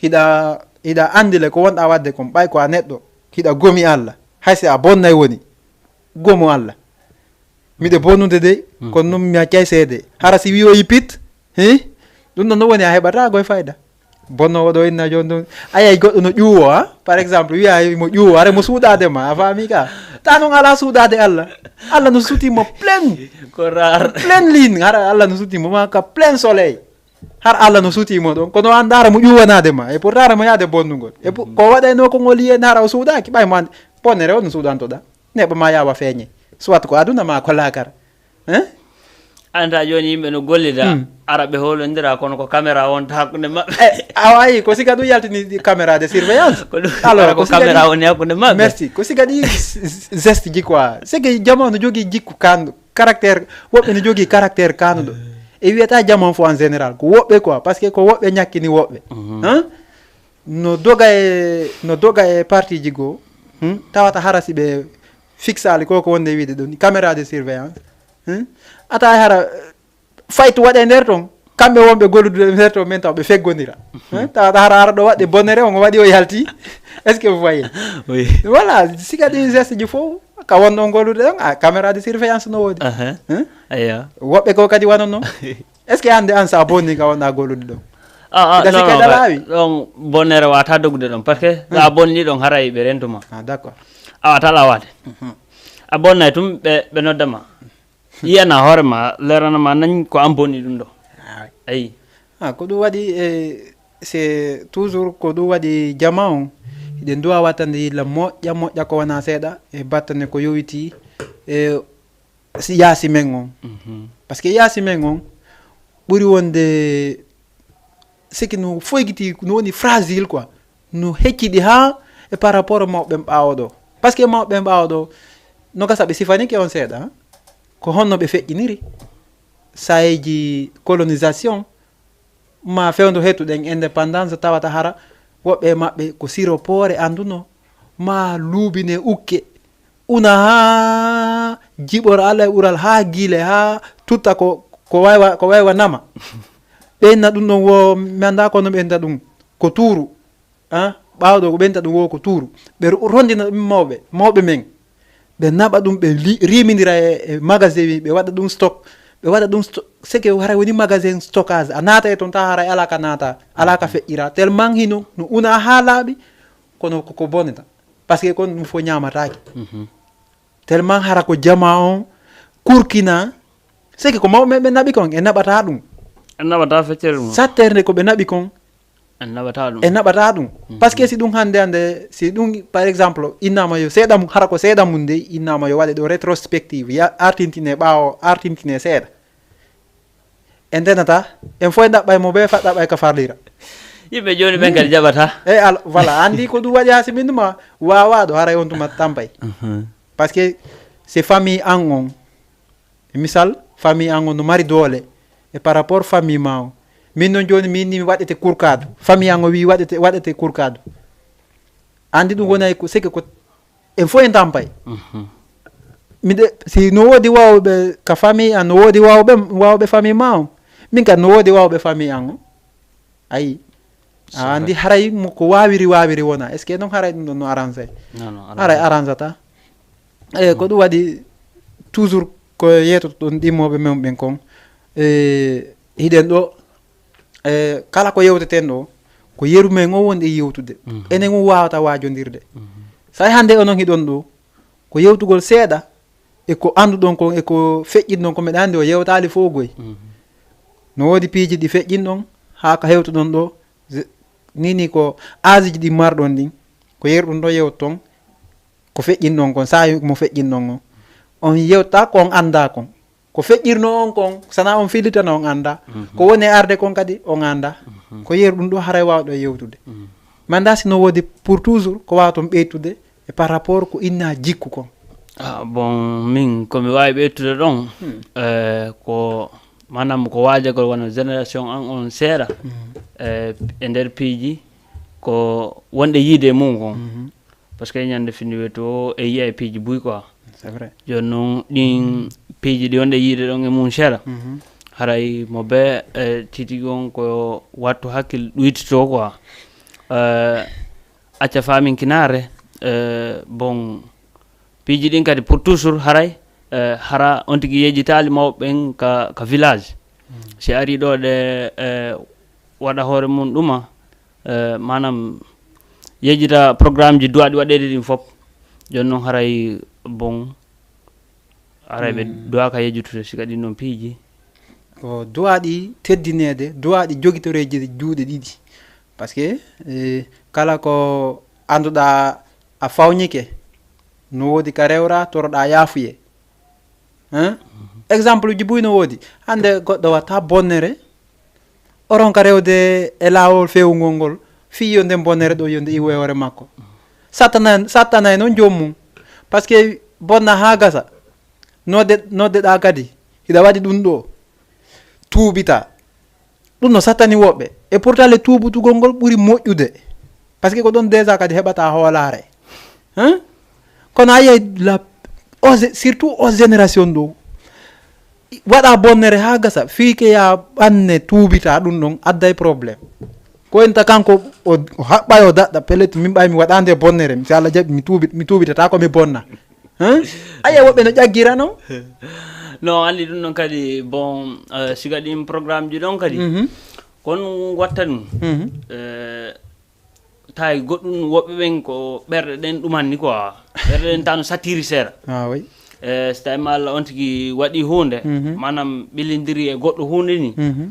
hiɗa, hiɗa anndi le ko wonɗa waɗde kon, ɓay ko a neɗɗo, hiɗa gomi Allah. Hay si a bonnay woni, gomo Allah. Miɗe bonnude dey, mm, kono noon mi accay seede. Hara si wiyoyi pit, hi? Ɗum ɗon no woni a heɓata koye fayda. Bonnoowo ɗo inna jooni ɗum. Ayay goɗɗo no ƴuwo, ha? Par exemple, wiya mo ƴuwo, hara mo suuɗaade ma, a faami ka? Ta noon alaa suuɗaade Allah. Allah no suuti mo plein. Ko rare. Plein lune, hara Allah no suuti mo ma ka plein soleil. Har Allah no suuti mo ɗon, kono an ndaara mo ƴuwanaade ma. Et pourtant hara mo yaade bonnugol. Et pour, mm, ko waɗayno ko ngol yiyen hara o suuɗaaki, ɓay mo an bonnere o no suuɗantoɗa. Neɓɓo ma yaawa feeñe. Soit ko aduna ma ko laakara. Hein? Anta jooni yimɓe no gollida. Hmm. Ara ɓe hoolondira, kono ko caméra wonta hakkunde maɓɓe. Eh, awa ayi, ko siga ɗum yaltini caméra de surveillance. Ko ɗum, alors, ko caméra woni hakkunde maɓɓe. Merci. Ko siga ɗi geste ji quoi. C'est que jama no jogii jikku kanɗo, caractère, woɓɓe no jogii caractère kanɗo. E wiyata jama fof en général, ko woɓɓe quoi, parce que ko woɓɓe ñakkini woɓɓe. Mhm. Hein? No doga e, no doga e partie ji goo, hmm? Tawata hara si ɓe fixaali ko, ko wonde wiide ɗum, caméra de surveillance. Hmm? Ata hara, eh, faytu waɗe nder ton, kamɓe wonɓe gollude nder ton, min taw ɓe feggondira. Hmm? Tawata hara, hara ɗo waɗde bonere, on waɗi o yalti. Est-ce que vous voyez? Oui. Voilà, siga ɗin geste ji fof, ka wonɗon gollude ɗon, a, caméra de surveillance no woodi. Aha. Hmm? Eya. Woɓɓe ko kadi wano non. Est-ce que hannde an sa bonni ka wonɗa gollude ɗon? Ah, ah, non, non, laawi. Ɗon bonere wata dogude ɗon, parce que sa bonni ɗon haray ɓe rentuma. Ah, d'accord. A wata lawaade. Mhm. A bonnay tum ɓe, ɓe noddama. Yiyana hoore ma, leerana ma nañ ko an bonni ɗum ɗo. Ah, oui. Ayi. Ah, ko ɗum waɗi, eh, c'est toujours ko ɗum waɗi jama on. Hiɗen duwa wattande yilla moƴƴa, moƴƴa ko wona seeɗa, e battane ko yowiti, e si yaasi men on. Mhm. Parce que yaasi men on ɓuri wonde siki no foygiti, no woni fragile quoi, no hecciɗi ha e par rapport mawɓe ɓen ɓaawo ɗo. Parce que mawɓe ɓen ɓaawo ɗo, no gasa ɓe sifanike on seeɗa, hein? Ko honno ɓe feƴƴiniri sayeeji colonisation, ma fewndo hetuɗen indépendance, tawata hara woɓɓe e maɓɓe ko siro poore anduno, ma luubine ukke, una ha jiɓora Alla e ɓural ha giile, ha tutta ko, ko waywa, ko waywa nama. Ɓenna ɗum ɗon wo, mi annda kono ɓenna ɗum ko tuuru. Ah, ɓaawo ɗo ko ɓenta ɗum wo ko tuuru. Ɓe ro-, rondina ɗum mawɓe, mawɓe men. Ɓe naɓa ɗum, ɓe li-, rimindira e, e magasin wi, ɓe waɗa ɗum stock. Ɓe waɗa ɗum sto-, seke hara woni magasin stockage. A naata e ton ta hara e ala ka naata, ala ka feƴƴira. Tellement hino, no una ha laaɓi, kono ko, ko bonata. Parce que kon ɗum fof ñaamataake. Mhm. Tellement hara ko jama on kurkina. Seke ko mawɓe men ɓe naɓi kon, e naɓata ɗum. En naɓata feccere mum. Satterde ko ɓe naɓi kon, En naɓata ɗum. E naɓata ɗum. Mhm. Parce que si ɗum hannde, hannde, si ɗum, par exemple, innama yo seeɗa mum, hara ko seeɗa mum de, innama yo waɗe ɗo rétrospective, ya artintine ɓaawo, artintine seeɗa. En ndenata, en fof en ɗaɓɓay mo bee fa ɗaɓɓay ka farlira. Yimɓe jooni ɓen kadi jaɓata. E al-, voilà, anndi ko ɗum waɗi haa si min ɗuma waawaa ɗo, haray on tuma tampay. Mhm. Parce que c'est famille an on. E misal, famille an on no mari doole e par rapport famille ma on. Min non jooni, min ni mi waɗete kurkaadu. Famille an on wi waɗete, waɗete kurkaadu. Anndi ɗum wonay ko, c'est que ko en fof en tampay. Mhm. Miɗe, si no woodi waawɓe ka famille an, no woodi waawɓe, waawɓe famille ma on. Min kadi no woodi waawɓe famille an on. Ayi. C'est vrai. A anndi haray mo ko waawiri, waawiri wona. Est-ce que non haray ɗum ɗon no arrangé? Non, non, haray arrangé. Arrangata. E ko ɗum waɗi toujours ko yeetoto ɗon ɗimmooɓe men ɓen kon. E hiɗen ɗo, e kala ko yewteten ɗo, ko yeru men o wonde e yewtude. Mhm. Enen o waawata waajondirde. Mhm. Say hannde onon hiɗon ɗo, ko yewtugol seeɗa, e ko annduɗon kon, e ko feƴƴinɗon kon, meɗa anndi o yewtaali fof goy. Mhm. No woodi piiji ɗi feƴƴinɗon, haa ka hewtuɗon ɗo, ze-, ni, ni ko aasiji ɗi marɗon ɗin, ko yeru ɗum ɗo yewton, ko feƴƴinɗon kon, saa'i mo feƴƴinɗon on. On yewta ko on annda kon. Ko feƴƴirno on kon, sana on fillitana on annda. Mhm. Ko woni e arde kon kadi on annda. Mhm. Ko yeru ɗum ɗo haray waawɗo yewtude. Mhm. Mi annda si no woodi pour toujours ko waawaton ɓeytude e par rapport ko inna jikku kon. Ah, bon, min ko mi waawi ɓeytude ɗon, hmm, eh, ko maanaam ko waajagol wona génération an on seeɗa, hmm, eh, e nder piiji ko wonɗe yiide e mum kon. Mhm. Parce que ñande fini weto e yiya e piiji buy quoi. C'est vrai. Jooni noon ɗin piiji ɗi wonɗe yiide ɗon e mum seeɗa. Mhm. Haray mo be, eh, titi on ko wattu hakkil ɗuytito quoi. Eh, acca famin kinaare, eh, bon, piiji ɗin kadi pour toujours haray, eh, hara on tigi yejjitaali mawɓe ɓen ka, ka village. Mm. Si ari ɗo ɗe, eh, waɗa hoore mum ɗuma, eh, maanaam yejjita programme ji duwaɗi waɗeede ɗin fof. Jooni noon haray bon, haray ɓe, mm, duwaaka yejjutude si kadi noon piiji. Ko duwaaɗi teddineede, duwaaɗi jogitoreeji juuɗe ɗiɗi. Parce que, eh, kala ko annduɗaa a fawnike, no woodi ka rewra, toroɗaa yaafuye. Hein? Mhm. Exemple uji buy no woodi. Hannde goɗɗo watta bonnere, O ronka rewde e laawol feewungol ngol, fii yo nden bonnere ɗo, yo nde iwo e hoore makko. Sattana-, sattanay noon joom mum. Par ce que bonna haa gasa, nodde, noddeɗaa kadi, hiɗa waɗi ɗum ɗo, tuubitaa. Ɗum no sattani woɓɓe. Et pourtant, le tuubutugol ngol ɓuri moƴƴude. Par ce que ko ɗon déjà kadi heɓata hoolaare. Hein? Kono a yiyay la, o ge-, surtout o génération ɗo, waɗa bonnere haa gasa, fii ke ya ɓanne tuubita ɗum ɗon, adday problème. Ko en ta kanko o, o haɓɓay o daɗɗa, pellet min ɓay mi waɗande bonnere, mi si Allah jaɓi mi tuubi, mi tuubitata ko mi bonna. Hein? Aye woɓɓe no ƴaggira non? Non, anndi ɗum ɗon kadi, bon, eh, siga ɗin programme ji ɗon kadi. Mhm. Kon watta ɗum. Mhm. Eh, tawi goɗɗum woɓɓe ɓen ko ɓerɗe ɗen ɗumanni quoi. Ɓerɗe ɗen tano satiri seeɗa. Ah, oui. Eh, so tawi ma Allah on tigi waɗi huunde, mhm, maanaam ɓillindiri e goɗɗo huunde ni. Mhm.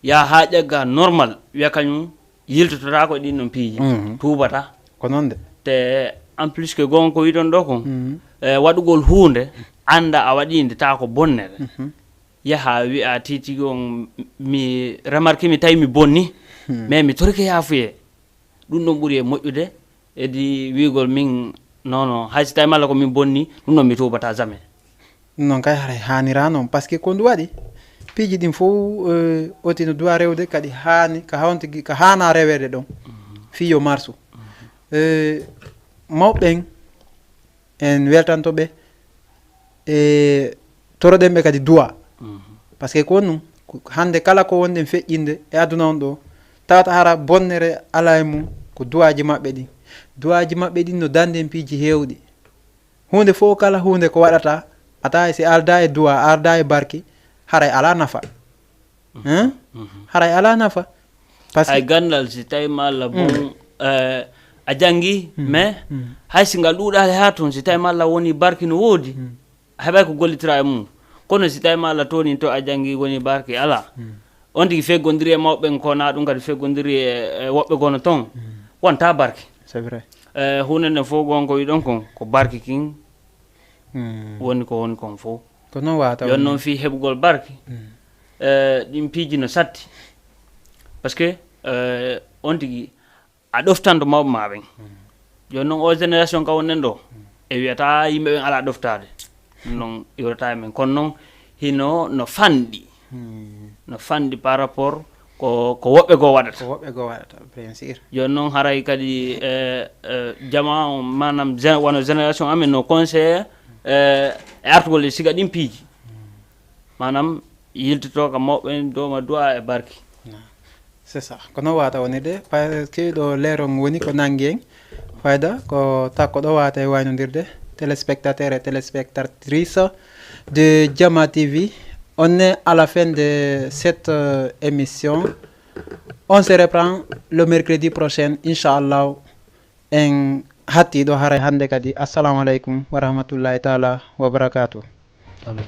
Ya haa ƴagga normal, wiya kañum yiltototaako e ɗin ɗon piiji. Mhm. Tuubata. Ko noon de. Te en plus que goonga ko wiɗon ɗo kon, mhm, eh, waɗugol huunde, annda a waɗi nde tawa ko bonnere. Mhm. Yaha wi'a titigi on, mi remarque mi tawi mi bonni, hmm, mais mi torike yaafuye. Ɗum ɗon ɓuri e moƴƴude, edi wi'ugol min, non, non, hay si tawi malla ko min bonni, ɗum ɗon mi tuubata jamais. Ɗum noon kay haray haanira noon, parce que ko ndu waɗi, piiji ɗin fof, eh, oti no duwa rewde, kadi haani, ka hawntigi, ka haana reweede ɗon, fii yo marsu. Eh, mawɓe ɓen, en weltanto ɓe, e toroɗen ɓe kadi duwa. Mhm. Par ce que ko ɗum, ko hannde kala ko wonɗen feƴƴinde e aduna on ɗo, tawata hara bonnere alaa e mum, ko duwaaji maɓɓe ɗin. Duwaaji maɓɓe ɗin no dandi en piiji heewɗi. Huunde fof kala huunde ko waɗata, a tawa si aldaa e duwa, aldaa e barki, haray alaa nafa. Hein? Mhm. Haray alaa nafa. Parce que ay ganndal, si tawi ma Allah, mm, bon, eh, a janngi, mm, mais, mm, hay si ngal ɗuuɗaali haa toon, si tawi ma Allah woni barki no woodi, mm, a heɓay ko gollitira e mum. Kono si tawi ma Allah toonin to a janngi woni barki alaa. Mm. On tigi feggondiri e mawɓe ɓen ko na ɗum kadi feggondiri e, e woɓɓe gono toon. Mm. Wonta barki. C'est vrai. Eh, huunde nden fof gon ko wiɗon kon, ko barki kin, mm, woni ko woni kon fof. Ko noon wata. Yon noon fii heɓugol barki. Mm. Eh, ɗin piiji no satti. Parce que, eh, on tigi, a ɗoftanto mawɓe ma ɓen. Mm. Yon noon o génération ka wonnen ɗo, mm, e wiyata yimɓe ɓen alaa ɗoftaade. Ɗum noon iwrata e men. Kono noon, hino no fanɗi. Hmm. No fanɗi par rapport ko, ko woɓɓe goo waɗata. Ko woɓɓe goo waɗata, bien sûr. Jooni noon haray kadi, eh, eh, jama on, maanaam gen-, wano génération amen no conseillé, eh, e artugol e siga ɗin piiji. Hmm. Maanaam yiltotoo ka mawɓe en, dooma du'a e barki. Na. C'est ça. Ko noon wata wonirde, parce que ɗo leeron woni ko nangi en. Fayda, ko takko ɗo wata e waynondirde, téléspectateur et téléspectatrice de Jama T V. On est à la fin de cette, euh, émission. On se reprend le mercredi prochain, inchallah. En hatti ɗo haray hannde kadi. Assalamu aleykum wa rahmatullahi taala wa barakatuh. Amin.